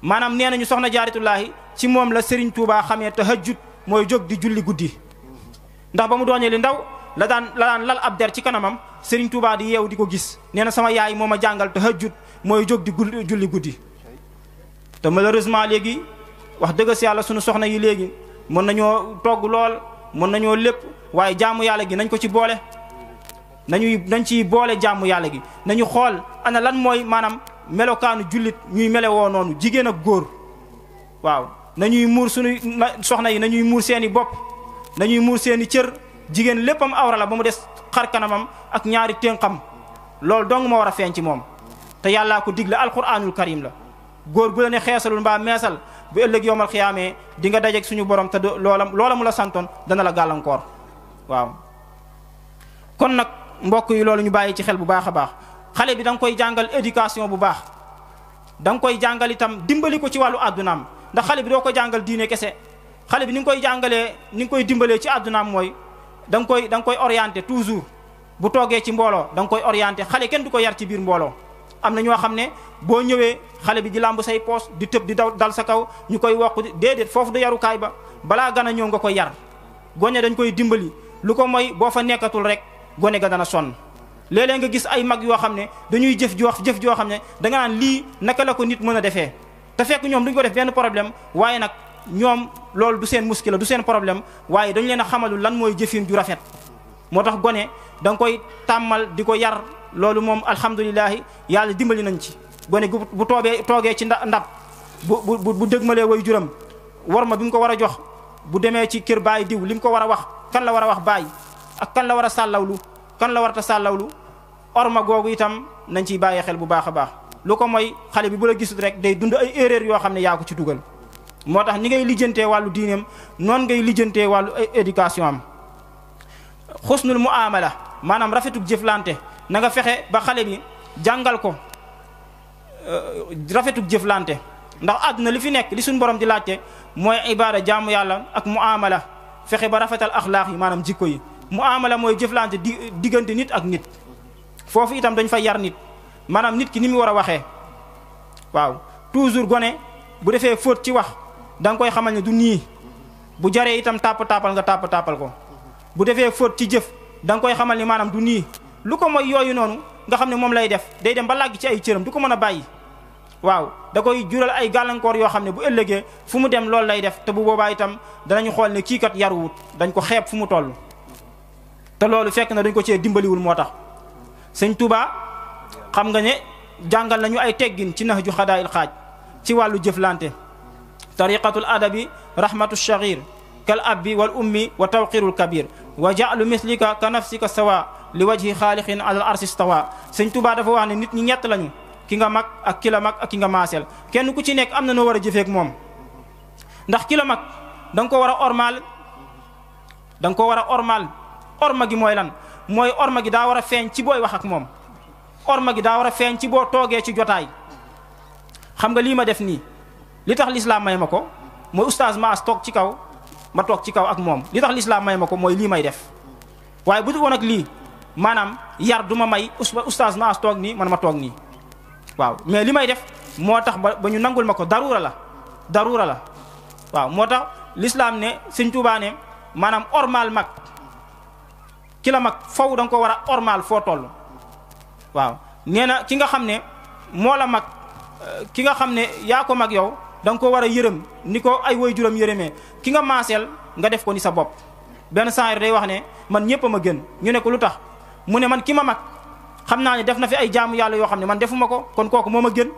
maanaam nee nañu soxna jaaritullahi ci moom la Serigne Touba xamee tahajjud mooy jóg di julli guddi ndax ba mu doonee li ndaw la daan lal ab der ci kanamam Serigne Touba di yeew di ko gis nee na sama yaay moo ma jàngal tahajjud mooy jóg di julli guddi te malheureusement léegi wax dëgg si yàlla sunu soxna yi léegi mën nañoo togg lool mën nañoo lépp waaye jaamu yàlla gi nañ ko ci boole nañ ciy boole jaamu yàlla gi nañu xool ana lan mooy maanaam melokaanu jullit ñuy melewoo noonu jigéen ak góor waaw nañuy muur suñuy soxna yi nañuy muur seeni bopp nañuy muur seeni cër jigéen léppam awra la ba mu des xar kanamam ak ñaari ténqam loolu dong moo war a feeñ ci moom te yàllaa ko digle alquranul karim la góor gu la ne xeesalul mbaa meesal bu ëllëg yowmal xiyaamee di nga dajeeg suñu borom te loola mu la santoon dana la gàllankoor waaw kon nag mbokk yi loolu ñu bàyyi ci xel bu baax a baax xale bi da nga koy jàngal éducation bu baax da nga koy jàngal itam dimbali ko ci wàllu àddunaam ndax xale bi doo ko jàngal diine kese xale bi ni nga koy jàngalee ni nga koy dimbalee ci àddunaam mooy da nga koy orienté toujours bu toogee ci mbooloo da nga koy orienté xale kenn du ko yar ci biir mbooloo am na ñoo xam ne boo ñëwee xale bi di làmb say poos di tëb di dal sa kaw ñu koy wokk déedéet foofu du yarukaay ba balaa gën a ñëw nga koy yar gone dañ koy dimbali lu ko mooy boo fa nekkatul rek gone ga dana sonn léeg-léeg nga gis ay mag yoo xam ne dañuy jëf joo xam ne da nga naan lii naka la ko nit mën a defee te fekk ñoom duñ ko def benn problème waaye nag ñoom loolu du seen muskila du seen problème waaye dañu leen a xamalul lan mooy jëfin ju rafet moo tax gone da nga koy tàmmal di ko yar loolu moom alhamdulilahi yàlla dimbali nañ ci gone bu toogee ci ndab bu dëgmalee way juram war ma bi mu ko war a jox bu demee ci kër baay diw li mu ko war a wax kan la war a wax baay ak kan la war a sàllawlu kan la war a sàllawlu orma googu itam nañ ciy bàyyi xel bu baax a baax lu ko mooy xale bi bu la gisut rek day dund ay erreur yoo xam ne yaa ko ci dugal moo tax ni ngay lijjantee wàllu diineem noonu ngay lijjantee wàllu éducation am xusnul muamala maanaam rafetuk jëflante na nga fexe ba xale bi jàngal ko rafetuk jëflante ndax àdduna li fi nekk li suñu borom di laajte mooy ibaada jaamu yàlla ak muamala fexe ba rafetal axlaaq yi maanaam jikko yi muamala mooy jëflante diggante nit ak nit foofu itam dañ fay yar nit maanaam nit ki ni mu war a waxee waaw toujours gone bu defee faute ci wax da nga koy xamal ne du nii bu jaree itam tàppal nga tàppal ko bu defee faute ci jëf da nga koy xamal ni maanaam du nii lu ko mooy yooyu noonu nga xam ne moom lay def day dem ba làgg ci ay cëram du ko mën a bàyyi waaw da koy jural ay gàllankoor yoo xam ne bu ëllëgee fu mu dem loolu lay def te bu boobaa itam danañu xool ne kii kat yaruwut dañ ko xeeb fu mu toll te loolu fekk na dañ ko cee dimbaliwul moo tax. sëñ Touba xam nga ne jàngal nañu ay teggin ci Nahju Xadaa'il Xaaj ci wàllu jëflante tariqatul adabi rahmatu shagir kal abbi wal ummi wa tawqirul kabir wa ja'lu mislika ka nafsika sawa li wajhi xaaliqin alal arsi stawa. sëñ Touba dafa wax ne nit ñi ñett lañu ki nga mag ak ki la mag ak ki nga maaseel kenn ku ci nekk am na noo war a jëfeek moom ndax ki la mag da nga ko war a ormaal da nga ko war a ormaal orma gi mooy lan mooy orma gi daa war a feeñ ci booy wax ak moom orma gi daa war a feeñ ci boo toogee ci jotaay. xam nga lii ma def nii li tax lislaam may ma ko mooy oustaz Maas toog ci kaw ma toog ci kaw ak moom li tax lislaam may ma ko mooy lii may def waaye bu dul woon ak lii maanaam yar du ma may oustaz Maas toog nii man ma toog nii waaw mais li may def moo tax ba ñu nangul ma ko daruura la waaw moo tax lislaam ne sëñ Tuubaa ne maanaam ormal mag ki la mag faw da nga ko war a ormal foo toll waaw nee na ki nga xam ne moo la mag ki nga xam ne yaa ko mag yow da nga ko war a yërëm ni ko ay waajuram yërëmee ki nga maaseel nga def ko ni sa bopp. benn saayir day wax ne man ñëpp a ma gën ñu ne ko lu tax mu ne man ki ma mag xam naa ne def na fi ay jaamu yàlla yoo xam ne man defuma ko kon kooku moo ma gën.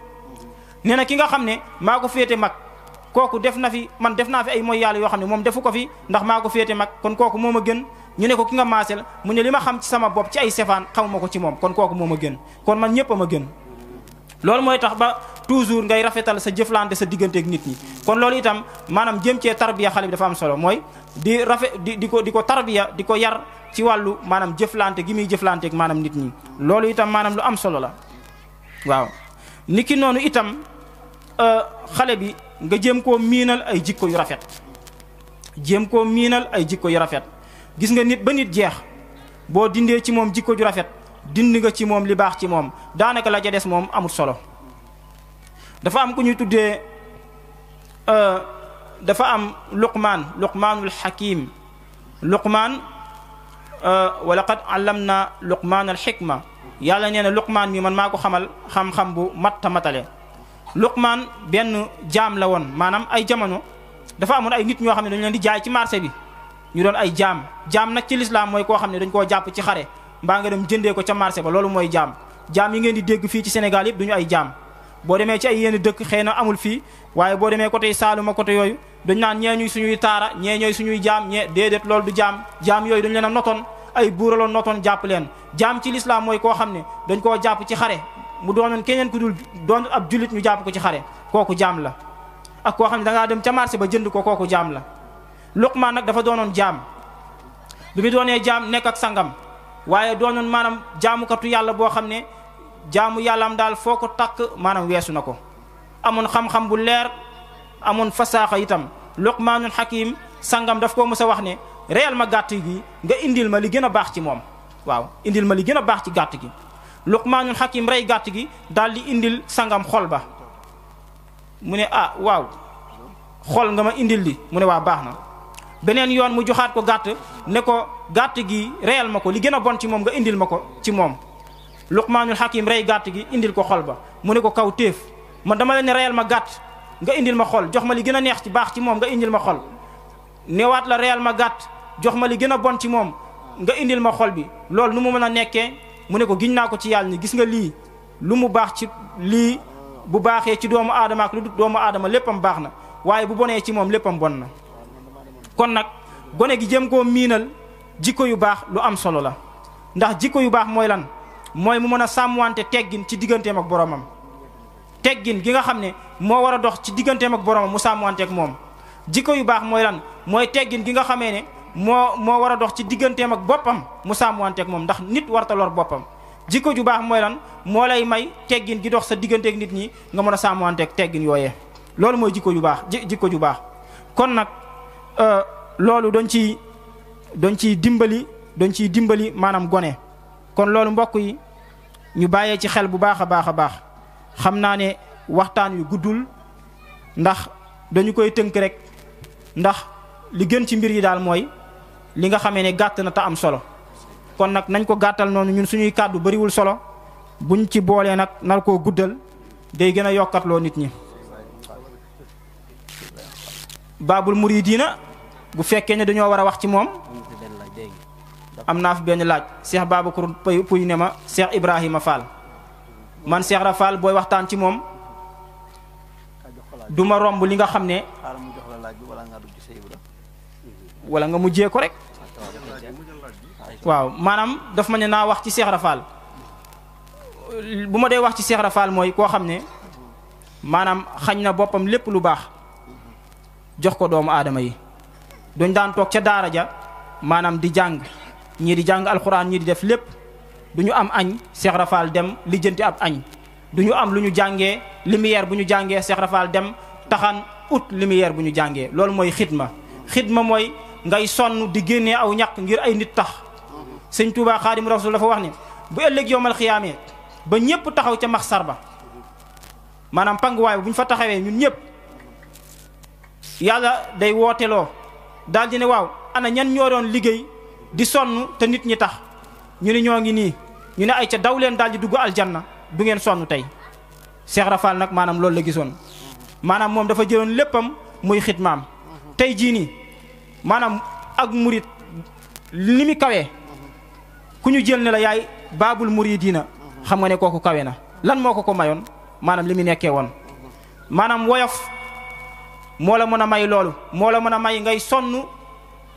nee na ki nga xam ne maa ko féete mag kooku def naa fi ay mooy yàlla yoo xam ne moom defu ko fi ndax maa ko féete mag kon kooku moo ma gën. ñu ne ko ki nga maaseel mu ne li ma xam ci sama bopp ci ay sefaan xamuma ko ci moom kon kooku moo ma gën kon man ñëpp a ma gën. loolu mooy tax ba toujours ngay rafetal sa jëflante sa digganteeg nit ñi kon loolu itam maanaam jëm cee tarbiya xale bi dafa am solo mooy di ko tarbiya di ko yar ci wàllu maanaam jëflante gi muy jëflanteeg maanaam nit ñi loolu itam maanaam lu am solo la. waaw niki noonu itam xale bi nga jéem koo miinal ay jikko yu rafet gis nga nit ba nit jeex boo dindee ci moom jikko ju rafet dindi nga ci moom li baax ci moom daanaka la ca des moom amul solo. dafa am ku ñuy tuddee dafa am luqmaanul hakim luqmaan wa laqad allamna luqmaanal hikma yàlla nee na luqmaan mi man maa ko xamal xam-xam bu matale. luqmaan benn jaam la woon maanaam ay jamono dafa amoon ay nit ñoo xam ne dañu leen di jaay ci marché bi ñu doon ay jaam nag ci lislaam mooy koo xam ne dañ koo jàpp ci xare mbaa nga dem jëndee ko ca marché ba loolu mooy jaam yi ngeen di dégg fii ci Sénégal yëpp duñu ay jaam. boo demee ci ay yenn dëkk xëy na amul fii waaye boo demee côté Saaluma côté yooyu dañ naan ñee ñuy suñuy taara ñee ñooy suñuy jaam ñee déedéet loolu du jaam yooyu dañ leen a notoon ay buuraloon notoon jàpp leen. jaam ci lislaam mooy koo xam ne dañ koo jàpp ci xare mu doonoon keneen ku dul doon ab jullit ñu jàpp ko ci xare kooku jaam la ak koo xam ne da ngaa dem ca marché ba jënd ko kooku jaam la. Luqmaan nag dafa doonoon jaam bi mu doonee jaam nekk ak sangam waaye doonoon maanaam jaamukatu yàlla boo xam ne jaamu yàllaam daal foo ko takk maanaam weesu na ko amoon xam-xam bu leer amoon fasaaxa itam. Luqmaanul Hakim sangam daf koo mës a wax ne reyal ma gàtt gi nga indil ma li gën a baax ci moom waaw indil ma li gën a baax ci gàtt gi. Luqmaanul Hakim rey gàtt gi daal di indil sangam xol ba mu ne waaw xol nga ma indil li mu ne waa baax na. beneen yoon mu joxaat ko gàtt ne ko gàtt gi reyal ma ko li gën a bon ci moom nga indil ma ko ci moom. Luqmaanul Hakim rey gàtt gi indil ko xol ba mu ne ko kaw téef man dama leen ne reyal ma gàtt nga indil ma xol jox ma li gën a neex ci baax ci moom nga indil ma xol newaat la reyal ma gàtt jox ma li gën a bon ci moom nga indil ma xol bi loolu nu mu mën a nekkee mu ne ko giñ naa ko ci yàlla ni gis nga lii lu mu baax ci lii bu baaxee ci doomu aadama ak lu dul doomu aadama léppam baax na waaye bu bonee ci moom léppam bon na. kon nag gone gi jëm koo miinal jikko yu baax lu am solo la ndax jikko yu baax mooy lan mooy mu mën a sàmmwante teggin ci digganteem ak boromam teggin gi nga xam ne moo war a dox ci digganteem ak boromam mu sàmmwante ak moom. jikko yu baax mooy lan mooy teggin gi nga xamee ne moo war a dox ci digganteem ak boppam mu sàmmwante ak moom ndax nit warta lor boppam. jikko ju baax mooy lan moo lay may teggin gi dox sa digganteeg nit ñi nga mën a sàmmwante ak teggin yooyee loolu mooy jikko ju baax jikko ju baax. kon nag loolu doon ciy dimbali maanaam gone kon loolu mbokk yi ñu bàyyee ci xel bu baax a baax xam naa ne waxtaan wi guddul ndax dañu koy tënk rek ndax li gën ci mbir yi daal mooy li nga xamee ne gàtt na te am solo kon nag nañ ko gàttal noonu ñun suñuy kàddu bariwul solo buñ ci boolee nag nar koo guddal day gën a yokkatloo nit ñi. Baabul Muridiina bu fekkee ne dañoo war a wax ci moom am naa fi benn laaj Cheikh Babacar Pouy ne ma Cheikh Ibrahima Fall man Cheikh Ra Fall booy waxtaan ci moom du ma romb li nga xam ne wala nga mujjee ko rek waaw maanaam daf ma ne naa wax ci Cheikh Ra Fall bu ma dee wax ci Cheikh Ra Fall mooy koo xam ne maanaam xañ na boppam lépp lu baax jox ko doomu aadama yi duñ daan toog ca daara ja maanaam di jàng ñii di jàng alxuraan ñii di def lépp du ñu am añ Cheikh Ra Fall dem lijjanti ab añ du ñu am lu ñu jàngee lumière bu ñu jàngee Cheikh Ra Fall dem taxan ut lumière bu ñu jàngee loolu mooy xidma mooy ngay sonn di génnee aw ñaq ngir ay nit tax sëñ Tuubaa Xaadim Rasuul dafa wax ne bu ëllëg yowmal xiyaamee ba ñëpp taxaw ca maxsar ba maanaam panguwaay bu ñu fa taxawee ñun ñëpp yàlla day wooteloo daal di ne waaw ana ñan ñoo doon liggéey di sonn te nit ñi tax ñu ne ñoo ngi nii ñu ne ay ca daw leen daal di dugg aljanna du ngeen sonn tey Cheikh Ra Fall nag maanaam loolu la gisoon maanaam moom dafa jëloon léppam muy xidmaam tey jii nii maanaam ak murit li mu kawee ku ñu jël ne la yaay baabul muridiina xam nga ne kooku kawe na lan moo ko mayoon maanaam li mu nekkee woon maanaam woyof moo la mën a may loolu moo la mën a may ngay sonn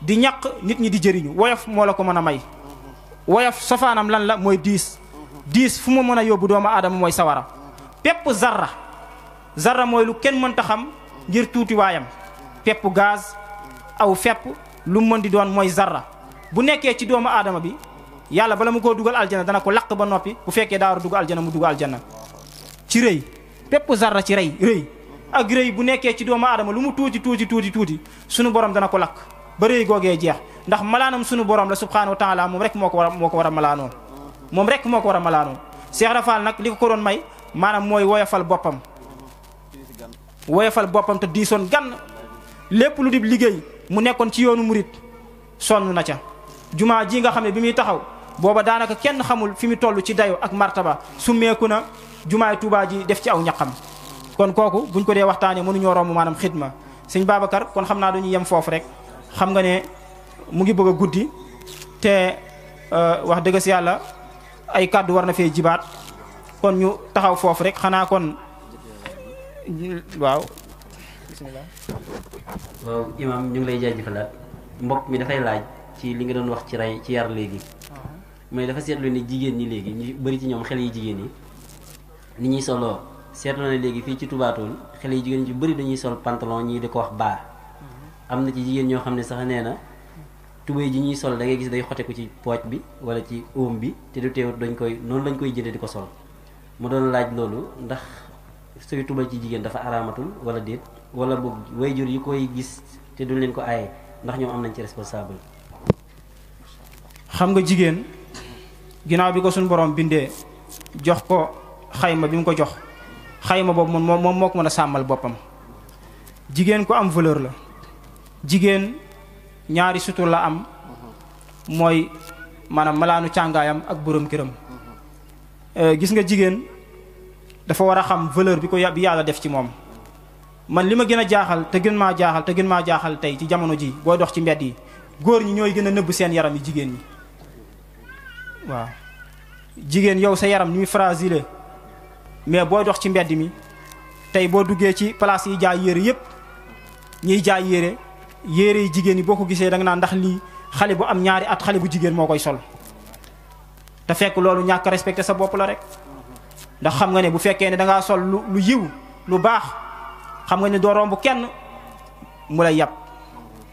di ñaq nit ñi di jëriñu woyof moo la ko mën a may woyof safaanam lan la mooy diis fu mu mën a yóbbu doomu aadama mooy sawara pepp zarra mooy lu kenn mënta xam ngir tuuti waayam pepp gaz aw fepp lu mën di doon mooy zarra bu nekkee ci doomu aadama bi yàlla bala mu koo dugal aljana dana ko lakk ba noppi bu fekkee daa war a dugal aljana mu dugal aljana ci rëy pepp zarra ci rëy ak rëy bu nekkee ci doomu aadama lu mu tuuti sunu borom dana ko lakk ba rëy googee jeex ndax malaanam sunu borom la subhaanahu wa taala moom rek moo ko war a malaanoo moom rek moo ko war a malaanoo Cheikh Ra Fall nag li ko doon may maanaam mooy woyofal boppam te diisoon gan lépp lu di liggéey mu nekkoon ci yoonu murit sonn na ca jumaa ji nga xam ne bi muy taxaw booba daanaka kenn xamul fi mu toll ci dayo ak martaba summeeku na jumaay Tuubaa ji def ci aw ñaqam kon kooku buñ ko dee waxtaanee mënuñoo romb maanaam xidma sëñ Babacar kon xam naa dañuy yem foofu rek xam nga ne mu ngi bëgg a guddi te wax dëgg si yàlla ay kàddu war na fee jibaat kon ñu taxaw foofu rek xanaa kon waaw bismillah. waaw imaam ñu ngi lay jaajëfalaat mbokk mi dafay laaj ci li nga doon wax ci yar léegi mais dafa seetlu ne jigéen ñi léegi ñu bëri ci ñoom xale yi jigéen yi ni ñuy soloo seetlu na léegi fii ci Touba Toul xale yi jigéen ñi bëri dañuy sol pantalon ñii di ko wax baa am na ci jigéen ñoo xam ne sax nee na tubéy ji ñuy sol da ngay gis day xoteku ci pooj bi wala ci óom bi te du teewut noonu lañ koy jëlee di ko sol mu doon laaj loolu ndax sooy tubal ci jigéen dafa araamatul wala déet wala boog wayjur yi koy gis te duñ leen ko aaye ndax ñoom am nañ ci responsable. xam nga jigéen ginnaaw bi ko suñu borom bindee jox ko xayma bi mu ko jox xayma boobu moom moo ko mën a sàmmal boppam jigéen ko am valeur la jigéen ñaari sutur la am mooy maanaam malaanu càngaayam ak borom këram gis nga jigéen dafa war a xam valeur bi yàlla def ci moom man li ma gën a jaaxal te gën maa jaaxal tey ci jamono ji booy dox ci mbedd yi góor ñi ñooy gën a nëbb seen yaram yi jigéen ñi waaw jigéen yow sa yaram ni muy fragile mais booy dox ci mbedd mi tey boo duggee ci place yi jaay yére yépp ñiy jaay yére yi jigéen yi boo ko gisee da nga naan ndax lii xale bu am ñaari at xale bu jigéen moo koy sol te fekk loolu ñàkk respecté sa bopp la rek ndax xam nga ne bu fekkee ne dangaa sol lu yiw lu baax xam nga ne doo romb kenn mu lay yàpp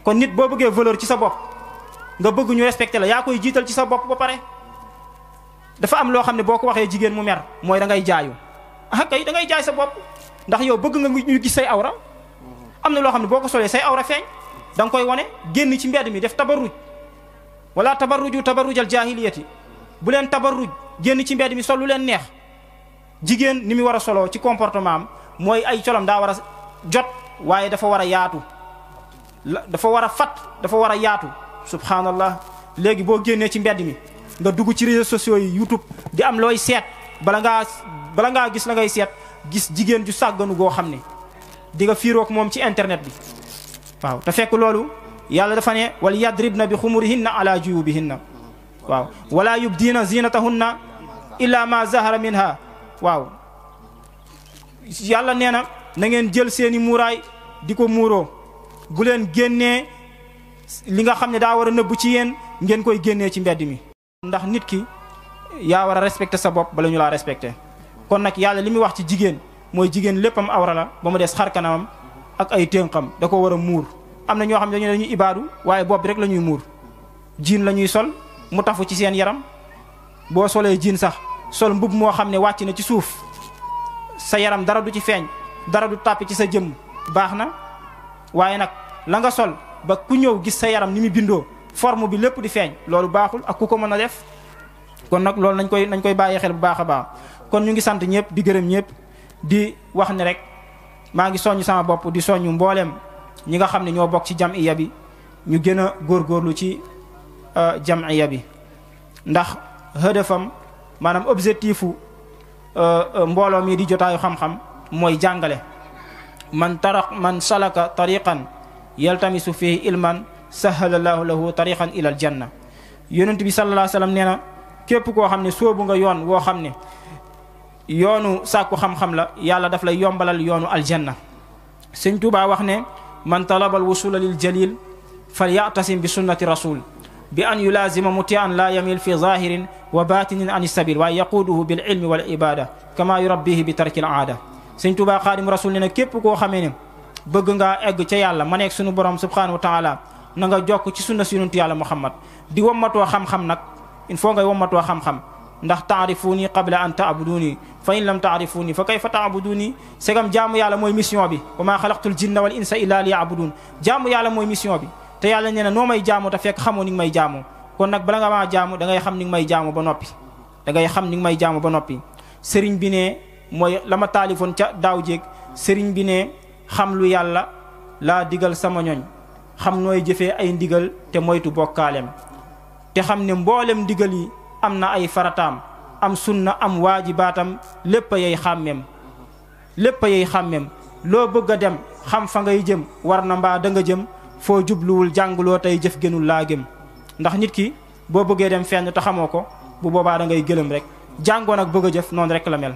kon nit boo bëggee valeur ci sa bopp nga bëgg ñu respecté la yaa koy jiital ci sa bopp ba pare dafa am loo xam ne boo ko waxee jigéen mu mer mooy da ngay jaayu kay da ngay jaay sa bopp ndax yow bëgg nga ñu gis say awra am na loo xam ne boo ko solee say awra feeñ da nga koy wane génn ci mbedd mi def tabarruj wala tabarrujal jaahiliyati bu leen tabarruj génn ci mbedd mi sol lu leen neex jigéen ni mu war a soloo ci comportement am mooy ay colam daa war a jot waaye dafa war a yaatu dafa war a fat dafa war a yaatu subhanallah léegi boo génnee ci mbedd mi nga dugg ci réseaux sociaux yi YouTube di am looy seet bala ngaa gis la ngay seet gis jigéen ju sàgganu goo xam ne di nga fiiroog moom ci internet bi waaw te fekk loolu yàlla dafa ne wal yadribna bi xumurihinna ala juyubihinna waaw wala yubdiina zinatahunna illa ma zahara minha waaw yàlla nee na na ngeen jël seeni muuraay di ko muuroo bu leen génnee li nga xam ne daa war a nëbb ci yéen ngeen koy génnee ci mbedd mi ndax nit ki yaa war a respecté sa bopp bala ñu laa respecté kon nag yàlla li muy wax ci jigéen mooy jigéen léppam awra la ba mu des xar kanamam ak ay ténqam da ko war a muur am na ñoo xam ne dañuy ibaadu waaye bopp bi rek la ñuy muur jiin la ñuy sol mu tafu ci seen yaram boo solee jiin sax sol mbub moo xam ne wàcc na ci suuf sa yaram dara du ci feeñ dara du tàppi ci sa jëmm baax na waaye nag la nga sol ba ku ñëw gis sa yaram ni mu bindoo forme bi lépp di feeñ loolu baaxul ak ku ko mën a def kon nag loolu nañ koy bàyyi xel bu baax a baax kon ñu ngi sant ñëpp di gërëm ñëpp di wax ni rek maa ngi soññ sama bopp di soññu mbooleem ñi nga xam ne ñoo bokk ci jamiya bi ñu gën a góorgóorlu ci jamiya bi ndax hëdëfam maanaam objectifu mbooloo mi di jotaayu xam-xam mooy jàngale man salaka tariqan yaltamisu fihi ilman sahalallahu lahu tariqan ilal janna yonent bi sallallahu alayhi wasallam nee na képp koo xam ne soobu nga yoon woo xam ne yoonu sàkku xam-xam la yàlla daf lay yombalal yoonu aljanna sëñ Tuubaa wax ne man talabal wusula lil jalil falyatasim bi sunnati rasul bi an yulazima mutian la yamil fi zahirin wa batinin an sabil waaye yaquuduhu bil ilmi wal ibada kama yurabbihi bi tarkil aada sëñ Tuubaa xaadim rasul ne na képp koo xamee ne bëgg ngaa egg ca yàlla ma nekk sunu borom subhanahu wa taala na nga jokk ci sunna si yonentu yàlla muhammad di wommatoo xam-xam nag il faut ngay wommatoo xam-xam ndax taarifuni qabla an taabuduni fa in lam taarifuni fa kayfa taabuduni segam jaamu yàlla mooy mission bi wa maa xalaqtul jinna wal insa illa liya'budun jaamu yàlla mooy mission bi te yàlla nee na noo may jaamu te fekk xamoo ni nga may jaamu kon nag bala nga maa jaamu da ngay xam ni nga may jaamu ba noppi da ngay xam ni nga may jaamu ba noppi sëriñ bi ne mooy la ma taalifoon ca daaw jéeg sëriñ bi ne xam lu yàlla laa digal sama ñoñ xam nooy jëfee ay ndigal te moytu bokkaaleem te xam ne mboolem ndigal yi am na ay farataam am sunna am waajibaatam lépp a yey xàmmeem lépp a yey xàmmeem loo bëgg a dem xam fa ngay jëm war na mbaa da nga jëm foo jubluwul jànguloo tey jëf gënul laa gëm ndax nit ki boo bëggee dem fenn te xamoo ko bu boobaa da ngay gëlëm rek jàngoon ak bëgg a jëf noonu rek la mel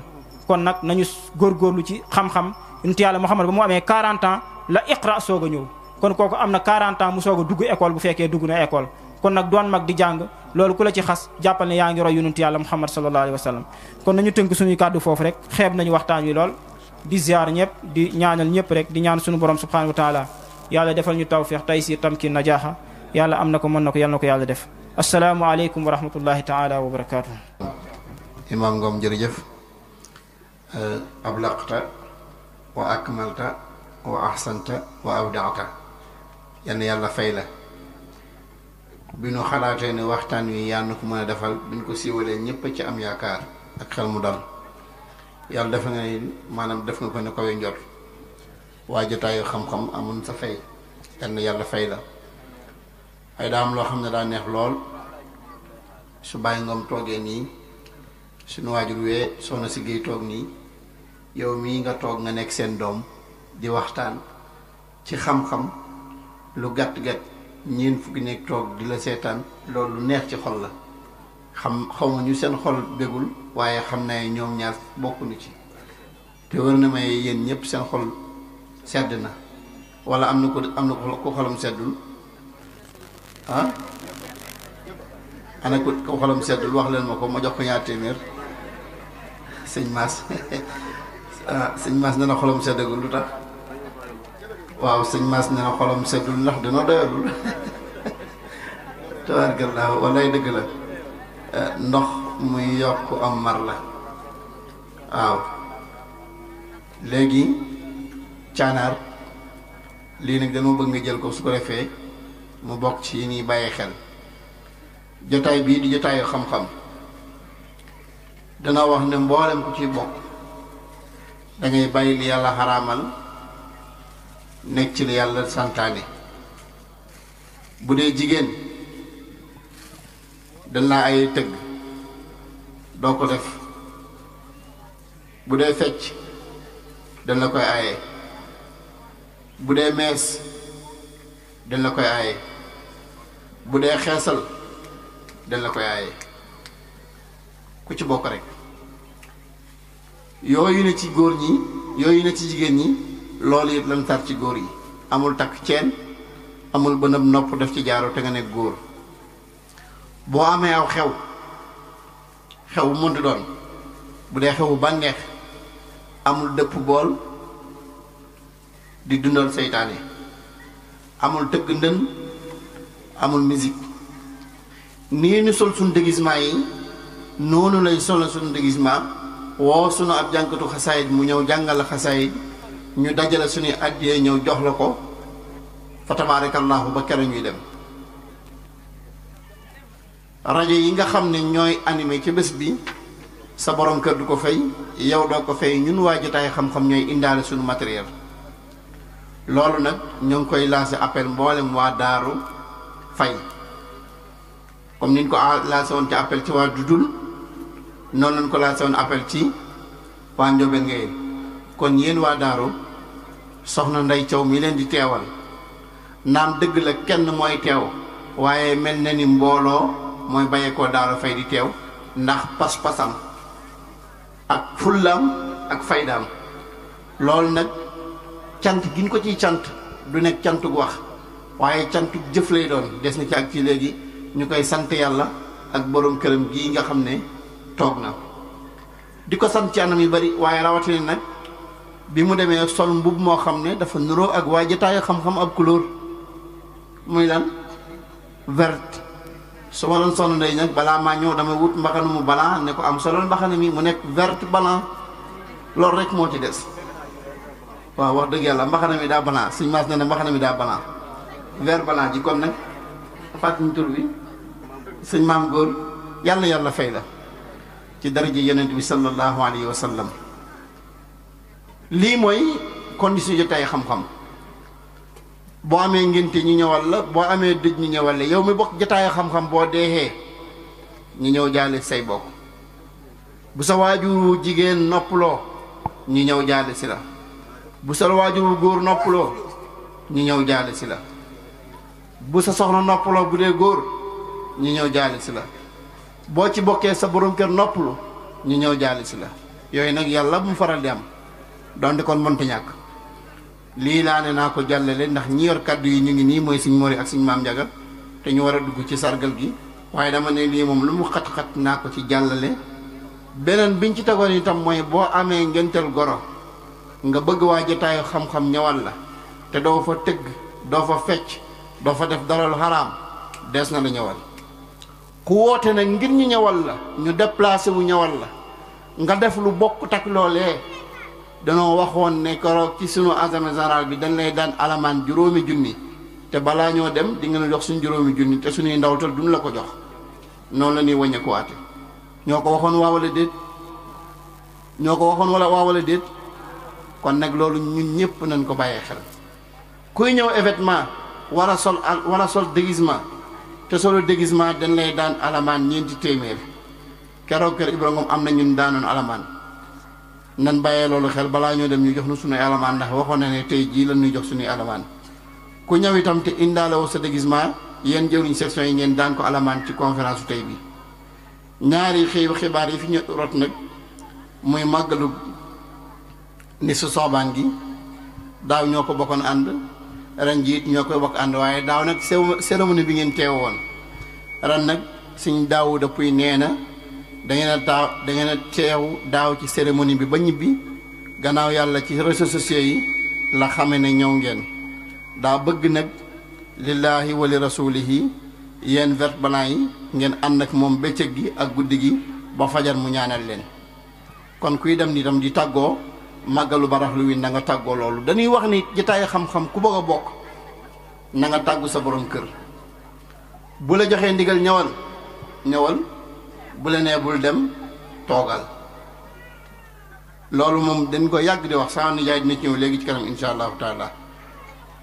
kon nag nañu góorgóorlu ci xam-xam yonent yàlla Muhammad ba mu amee 40 ans la iqra soog a ñëw kon kooku am na 40 ans mu soog a dugg école bu fekkee dugg na école kon nag doon mag di jàng loolu ku la ci xas jàppal ne yaa ngi roy yonent yàlla Muhammad sallallahu alayhi wa sallam kon nañu tënk suñuy kàddu foofu rek xeeb nañu waxtaan wi lool di ziar ñëpp di ñaanal ñëpp rek di ñaan suñu borom subhanahu wa taala yàlla defal ñu tawfiq taysir tamkin najaaxa yàlla am na ko mën na ko yàlla na ko yàlla def asalaamu aleykum wa rahmatullahi taala wa barakatuh Imam Ngom jërëjëf ablaqta wa akmalta wa ahsanta wa awdaata yann yàlla fay la bi ñu xalaatee ne waxtaan wi yàlla na ko mën a defal bi ñu ko siiwalee ñëpp ci am yaakaar ak xel mu dal yàlla def nga ne maanaam def nga ko ne koy njot waa jotaayu xam-xam amun sa fay yann yàlla fay la ay daa am loo xam ne daa neex lool su Baye Ngom toogee nii suñu waajur wee soxna si Géey toog nii yow mii nga toog nga nekk seen doom di waxtaan ci xam-xam lu gàtt-gàtt ñeen fukki nekk toog di la seetaan loolu lu neex ci xol la xaw ma ñu seen xol bégul waaye xam ne ñoom ñaar bokkuñu ci te war na may yéen ñëpp seen xol sedd na wala am na ko xolam seddul ah ana ko xolam seddul wax leen ma ko ma jox ko ñaar téeméer sëñ Mass sëñ Mass nee na xolam seddagul lu tax waaw sëñ Mass nee na xolam seddul ndax dina doyalul tabaarkalla walay dëgg la ndox muy yokk am mar la waaw léegi caanaar lii nag dama bëgg nga jël ko su ko defee mu bokk ci yi ñuy bàyyi xel jotaay bii di jotaayu xam-xam dana wax ne mboolem ku ci bokk dangay bàyyi li yàlla xaraamal nekk ci li yàlla santaane bu dee jigéen dañ laa ay tëgg doo ko def bu dee fecc dañ la koy aaye bu dee mees dañ la koy aaye bu dee xeesal dañ la koy aaye ku ci bokk rek yooyu ne ci góor ñi yooyu ne ci jigéen ñi loolu it lan tar ci góor yi amul takk ceen amul bënëb nopp def ci jaaro te nga nekk góor boo amee aw xew bu mënti doon bu dee xewu bànneex amul dëpp bool di dundal seytaane amul tëgg ndën amul musique nii ñu sol suñu déguisement yi noonu lay sol suñu déguisement woo sunu ab jànkatu xasaayit mu ñëw jàngal la xasaayit ñu dajale suñuy addiyee ñëw jox la ko fa tabaarakallaahu ba kere ñuy dem rajo yi nga xam ne ñooy animé ci bés bi sa borom kër du ko fay yow doo ko fay ñun waa jotaay xam-xam ñooy indaale suñu matériel loolu nag ñoo ngi koy lancé appel mboolem waa Daaru Fay comme niñ ko lancé woon ci appel ci waa Dudul noonu lañ ko lancé woon appel ci waa Njóobeen Ngay kon yéen waa Daaru soxna Ndey Thiaw mi leen di teewal naam dëgg la kenn mooy teew waaye mel na ni mbooloo mooy bàyyeekoo Daaru Fay di teew ndax pas-pasam ak fullaam ak faydaam loolu nag cant gi ñu ko ciy cant du nekk cantu gu wax waaye cantu jëf lay doon des na ci ak ci léegi ñu koy sant yàlla ak borom këram gii nga xam ne toog na di ko sant ci anam yu bari waaye rawatina nag bi mu demee sol mbubb moo xam ne dafa nuroo ak waa jotaayu xam-xam ab couleur muy lan vert su ma doon sonn ndey nag balaa maa ñëw dama wut mbaxana mu blanc ne ko am solol mbaxana mi mu nekk vert blanc loolu rek moo ci des waaw wax dëgg yàlla mbaxana mi daa blanc suñ maas ne ne mbaxana mi daa blanc vert blanc ji kon nag fàttali tur bi sëñ maam góor yàlla fay la ci daraja yonent bi sallallahu alayhi wa sallam lii mooy condition jotaay xam-xam boo amee ngénte ñu ñëwal la boo amee dëj ñu ñëwal la yow mi bokk jotaay xam-xam boo deexee ñu ñëw jaale say bokk bu sa waajuru jigéen noppaloo ñu ñëw jaale si la bu sa waajuru góor noppaloo ñu ñëw jaale si la bu sa soxna noppaloo bu dee góor ñu ñëw jaale si la boo ci bokkee sa borom kër noppalu ñu ñëw jaale si la yooyu nag yàlla bu mu faral di am donte kon mënta ñàkk lii laa ne naa ko jàllale ndax ñi yor kàddu yi ñu ngi nii mooy suñ mori ak suñ maam Njaga te ñu war a dugg ci sargal gi waaye dama ne lii moom lu mu xat-xat naa ko ci jàllale beneen biñ ci tegoon itam mooy boo amee ngénteel goro nga bëgg waa jotaayu xam-xam ñëwal la te doo fa tëgg doo fa fecc doo fa def dara lu xaraam des na la ñëwal ku woote nag ngir ñu ñëwal la ñu déplacé wu ñëwal la nga def lu bokk tak loolee danoo waxoon ne keroog ci sunu assemblée générale bi dañ lay daan alamaan 5 junni te balaa ñoo dem di nga jox suñu 5 junni te suñuy ndawtal duñ la ko jox noonu la ñuy wàññeekuwaate ñoo ko waxoon waa wala déet ñoo ko waxoon waa wala déet kon nag loolu ñun ñëpp nañ ko bàyyee xel kuy ñëw événement war a sol déguisement te solo déguisement dañ lay daan alamaan 4 téeméer keroog kër Ibrahima am na ñun daanoon alamaan nan bàyyee loolu xel balaa ñoo dem ñu jox nu suñuy alamaan ndax waxoon na ne tey jii lan ñuy jox suñuy alamaan ku ñëw itam te indaale woo sa déguisement yéen jëwriñ section yi ngeen daan ko alamaan ci conférence su tey bi ñaari xibaar yi fi ñu rot nag muy màggalu ni su soobaan gi daaw ñoo ko bokkoon ànd ren jiit ñoo koy bokk ànd waaye daaw nag cérémonie bi ngeen teew woon ren nag suñ daawu dëppuy nee na dangeen a teew daaw ci cérémonie bi ba ñibbi gannaaw yàlla ci réseaux sociaux yi la xame ne ñëw ngeen daa bëgg nag lillaahi wa li rasuulihi yéen vert blanc yi ngeen ànd ak moom bëccëg gi ak guddi gi ba fajar mu ñaanal leen kon kuy dem ni tam di tàggoo màggalu baraxlu wi na nga tàggoo loolu dañuy wax ni jotaayu xam-xam ku bëgg a bokk na nga tàggu sa borom kër bu la joxee ndigal ñëwal bu la nee bul dem toogal loolu moom dañ ko yàgg di wax sama nijaay dina ci ñëw léegi ci kanam insha allahu taala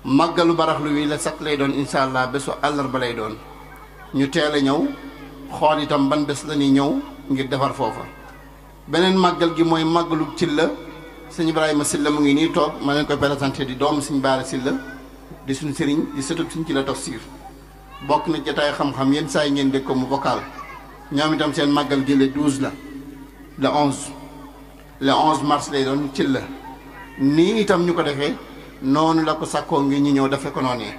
màggalu baraxlu wi la sat lay doon insha allah bésu àllarba lay doon ñu teel a ñëw xool itam ban bés la ñuy ñëw ngir defar foofa beneen màggal gi mooy màggalu Cilla sëñ Ibrahima Silla mu ngi nii toog ma leen koy présenté di doomu sëñ Baara Silla di suñ sëriñ di sëtub suñ ci la tafsir bokk na jotaay xam-xam yenn saa yi ngeen dégg ko mu vocal ñoom itam seen màggal gi le 12 la le 11 mars lay doon ci la nii itam ñu ko defee noonu la ko sàkkoo ngi ñu ñëw defe ko noonee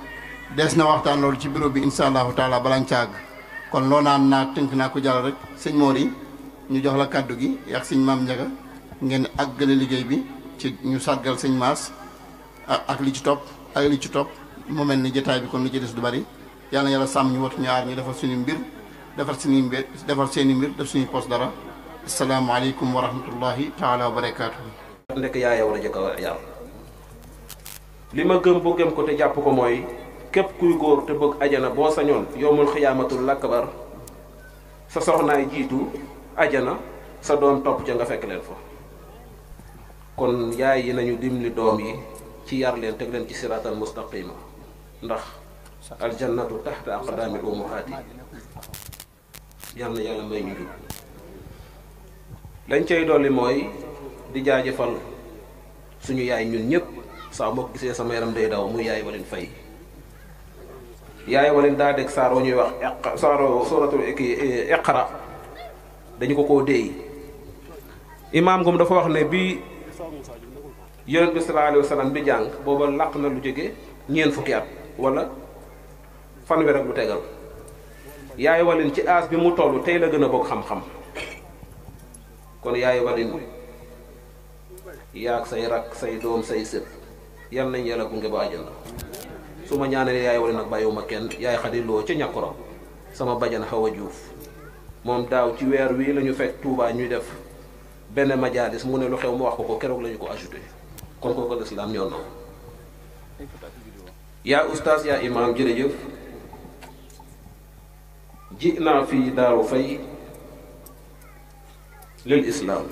des na waxtaan loolu ci bureau bi insha allahu taala balaañ ca àgg kon loo naan naa tënk naa ko jàll rek sëñ Mori ñu jox la kàddu gi ak sëñ Maam Njaga ngeen àggale liggéey bi ci ñu sargal sëñ Maas ak li ci topp mu mel ni jotaay bi kon li ci des du bari yàlla na yàlla sàmm ñu watu ñaar ñu defal suñu mbir defal seeni mbir def suñu poos dara asalaamaaleykum wa rahmatullahi taala wa barakaatuhu. ndekk yaa yow la jëkk a yar li ma gëm bu gëm ko te jàpp ko mooy képp kuy góor te bëgg ajana boo sañoon yowmul xiyaamatul akbar sa soxnaay jiitu ajana sa doom topp ca nga fekk leen fa kon yaay yi nañu dimbali doom yi ci yar leen teg leen ci siraatal mustaqima ndax aljannatu taxta aqdaami ummahaati yal na yàlla may ñu jub lañ cay dolli mooy di jaajëfal suñu yaay ñun ñëpp saa moo gisee sama yaram day daw muy yaay Walin Fay yaay Walin daa dégg saar wa ñuy wax suratul iqra dañu ko déey imaam Ngom dafa wax ne bi yonent bi sallallahu alayhi wa sallam di jàng booba làq na lu jóge ñeent fukki at wala fanweer ak lu tegal yaay Walin ci aas bi mu toll tey la gën a bokk xam-xam kon yaay Walin yaag say rak say doom say sët yal nañ yàlla gunge ba àjjana su ma ñaanee yaay Walin nag bàyyiwuma kenn yaay xadiloo ca ñàkkoro sama bajan xaw a juuf moom daaw ci weer wii la ñu fekk Touba ñuy def benn majaalis mu ne lu xew mu wax ko keroog la ñu ko ajouté kon kooku lislaam ñor na yaa ustaas yaa imaam jërëjëf ji naa fii Daaru Fay lil islaam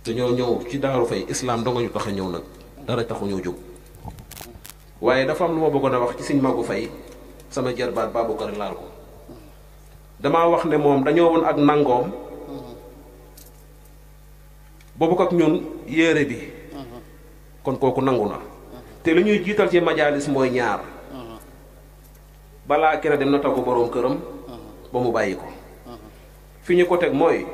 te ñoo ñëw ci Daaru Fay islaam danga ñu tax a ñëw nag dara taxu ñoo jóg waaye dafa am lu ma bëggoon a wax ci Sëñ Magu Fay sama jarbaat Baboucar laal ko damaa wax ne moom dañoo woon ak nangoom boobu ak ñun yéere bi kon kooku nangu na te li ñuy jiital ci majaalis mooy ñaar balaa kere dem na taggu boroom këram ba mu bàyyi ko fi ñu ko teg mooy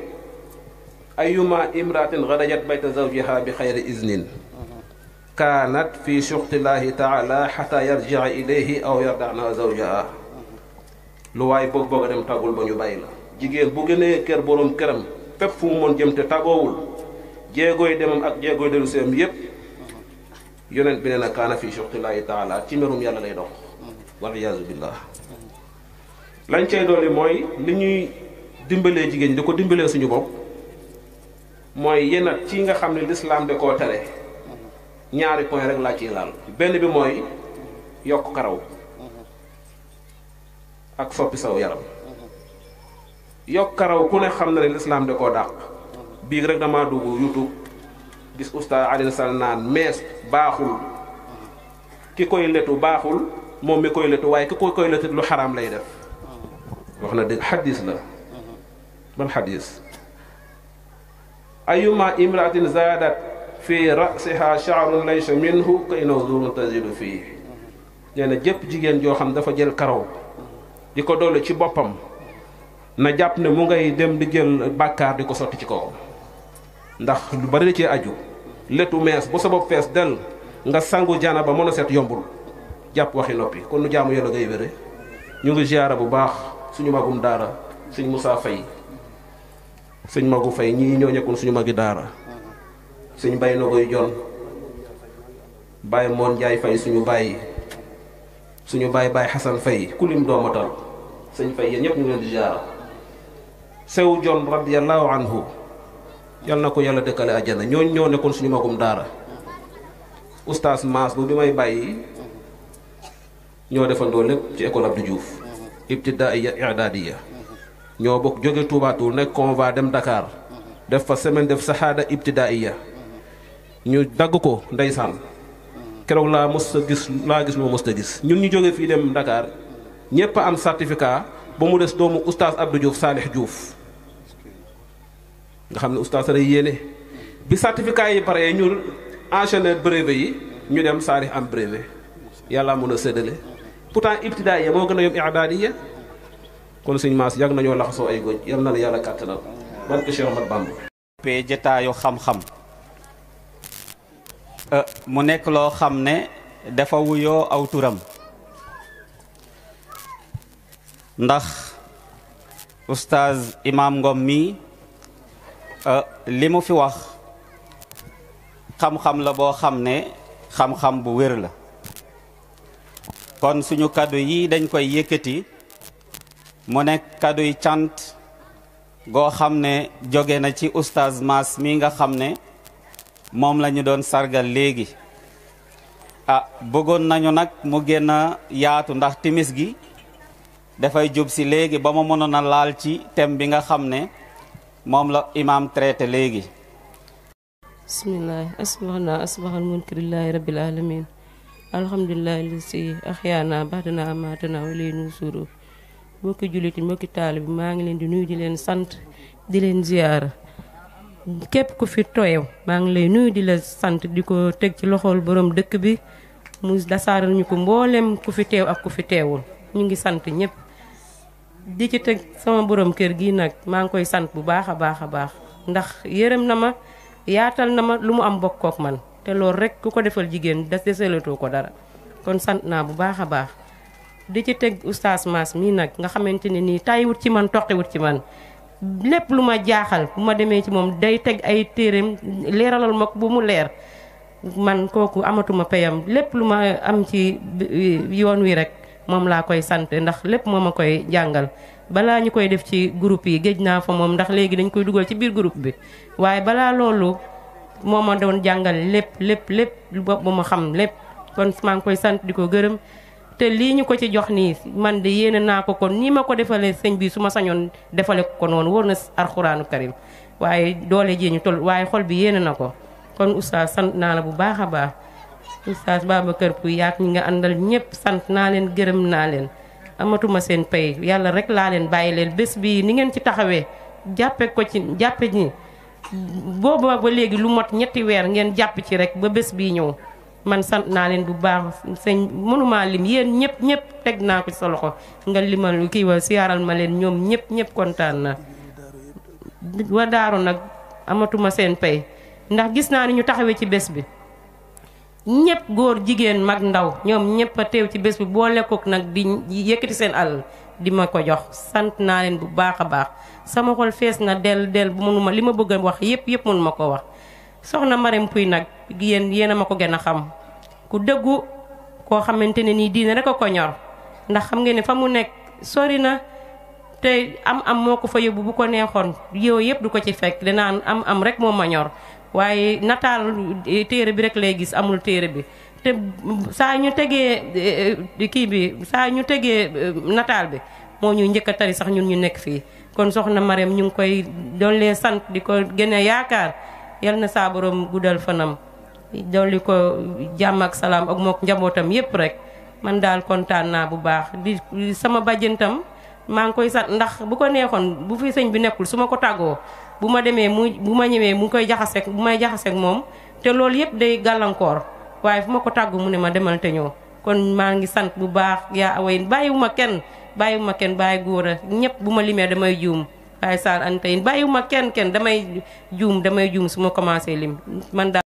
ayuma imratin gadajat bayta zawjiha bi xayri iznin kaanat fi suxtillahi taala xata yarjia ilayhi aw yardana zawjaha lu waay bëgg a dem tàggul ba ñu bàyyi la jigéen bu gënee kër boroom këram fépp fu mu mën jëm te tàggoowul jéegooy demam ak jéegooy dellu seem yépp yonent bi nee na kaana fi suxtillahi taala ci mbirum yàlla lay dox wal iyaazu billah lañ cay dolli mooy li ñuy dimbalee jigéen ñi di ko dimbalee suñu bopp mooy yenn ci nga xam ne lislaam da koo tere ñaari point rek laa ciy laal benn bi mooy yokk karaw ak soppi saw yaram yokk karaw ku ne xam na ne lislaam da koo dàq bii rek damaa dugg YouTube gis oustaz Alioune Sall naan mees baaxul ki koy letu baaxul moom mi koy letu waaye ki koy letu lu xaraam lay def wax na dëgg xadis la ban xadis ayuma imraatin zaadat fi rasiha sha'run laysa minhu kay nawzurun tazidu fii nee na jëpp jigéen joo xam dafa jël karaw di ko dolli ci boppam na jàpp ne mu ngay dem di jël bàkkaar di ko sotti ci kaw ndax lu bari da cee aju letu mees bu sa bopp fees del nga sangu jana ba mën a set yombul jàpp waxi noppi kon nu jaamu yàlla ngay wére ñu ngi ziyaara bu baax suñu magum daara sëñ Moussa Faye sëñ Magu Faye ñii ñoo nekkoon suñu magi daara sëñ Bay Nogoy Jon Baye Moon Njaay Faye suñu baay Baye Xasan Faye ku lim doomatal sëñ Faye yéen ñëpp ñu ngi leen di ziyaara sew Jon radiyallahu anhu yal na ko yàlla dëkkale àjjana ñooñ ñoo nekkoon suñu magum daara oustaz Maas bu bi may bàyyi ñoo defandoo lépp ci école Abdou Diouf ibtidaaiya i'daadiya ñoo bokk jóge Touba Toul nekk convoi dem Dakar def fa semaine def saxaada ibtidaaiya ñu dagg ko ndeysaan keroog laa gis lu ma mës a gis ñun ñu jóge fii dem Dakar ñépp am certificat ba mu des doomu oustaz Abdou Diouf Salih Diouf nga xam ne oustaz rek yéene bi certificat yi pare ñu enchaîner brevet yi ñu dem saari am brevet yàlla mën a séddale pourtant ibtidaay ya moo gën a yomb i'daadiya kon suñ maas yàgg nañoo laxasoo ay góoj yal na la yàlla kàttanal barke Cheikh Ahmad Bamba pe jotaayu xam-xam mu nekk loo xam ne dafa wuyoo aw turam ndax oustaz Imam Ngom mi li mu fi wax xam-xam la boo xam ne xam-xam bu wér la kon suñu kaddu yi dañ koy yëkkati mu nekk kaddu yi cant goo xam ne jóge na ci oustaz Mass mi nga xam ne moom la ñu doon sargal léegi bëggoon nañu nag mu gën a yaatu ndax timis gi dafay jub si léegi ba ma mënoon a laal ci thème bi nga xam ne moom la imam traité léegi bismillahi asbahal munkirillahi rabbil alamin alhamdulillahi lisi axyaana baxdana amatana wa ilayhi nusuuru mbokki julliti mbokki taalibi maa ngi leen di nuyu di leen sant di leen ziyaara képp ku fi tooyew maa ngi lay nuyu di la sant di ko teg ci loxol borom dëkk bi mu dasaaral ñu ko mboolem ku fi teew ak ku fi teewul ñu ngi sant ñëpp di ci teg sama borom kër gi nag maa ngi koy sant bu baax a baax a baax ndax yërëm na ma yaatal na ma lu mu am bokkook man te loolu rek ku ko defal jigéen deselatoo ko dara kon sant naa bu baax a baax di ci teg oustaz Mass mii nag nga xamante ne nii tàyyiwut ci man toqiwut ci man lépp lu ma jaaxal bu ma demee ci moom day teg ay téereem leeralal ma bu mu leer man kooku amatuma payam lépp lu ma am ci yoon wi rek moom laa koy sant ndax lépp moo ma koy jàngal balaa ñu koy def ci groupe yi géej naa fa moom ndax léegi dañ koy dugal ci biir groupe bi waaye balaa loolu moo ma doon jàngal lépp ba ma xam lépp kon maa ngi koy sant di ko gërëm te lii ñu ko ci jox nii man de yéene naa ko kon nii ma ko defalee sëñ bi su ma sañoon defale ko noonu wóor na alxuraanu karim waaye doole ji ñu toll waaye xol bi yéene na ko kon oustaz sant naa la bu baax a baax oustaz Babacar Pouy yaak ñi nga àndal ñëpp sant naa leen gërëm naa leen amatuma seen pay yàlla rek laa leen bàyyi leen bés bi ni ngeen ci taxawee jàppe ñi booba ba léegi lu mot 3 weer ngeen jàpp ci rek ba bés bii ñëw man sant naa leen bu baax sëñ mënuma lim yéen ñëpp teg naa ko ci sa loxo nga limal kii wa siyaaral ma leen ñoom ñëpp kontaan na wa daaru nag amatuma seen pay ndax gis naa ni ñu taxawee ci bés bi ñëpp góor jigéen mag ndaw ñoom ñëpp a teew ci bés bi boo lekkook nag di yëkkati seen alal di ma ko jox sant naa leen bu baax a baax sama xol fees na del bu mënuma li ma bëgg a wax yëpp mënuma ko wax soxna Marème Pouy nag yéen a ma ko gën a xam ku dëggu koo xamante ne nii diine rek a ko ñor ndax xam ngeen ne fa mu nekk sori na te am moo ko fa yóbbu bu ko neexoon yow yëpp du ko ci fekk danaan am rek moo ma ñor waaye nataal téere bi rek lay gis amul téere bi te saa ñu tegee nataal bi moo ñu njëkk a tari sax ñun ñu nekk fii kon soxna Marème ñu ngi koy doon lee sant di ko gën a yaakaar yal na saa borom guddal fanam dolli ko jàmm ak salaam ak mook njabootam yépp rek man daal kontaan naa bu baax di sama bàjjentam maa ngi koy sant ndax bu ko neexoon bu fi sëñ bi nekkul su ma ko tàggoo bu ma demee bu ma ñëwee mu koy bu may jaxaseek moom te loolu yépp day gàllankoor waaye fu ma ko tàggu mu ne ma demal te ñëw kon maa ngi sant bu baax yaa away bàyyiwuma kenn bàyyi góor a ñëpp bu ma limee damay juum waaye Sarr Anta bàyyiwuma kenn damay juum su ma commencé lim man daal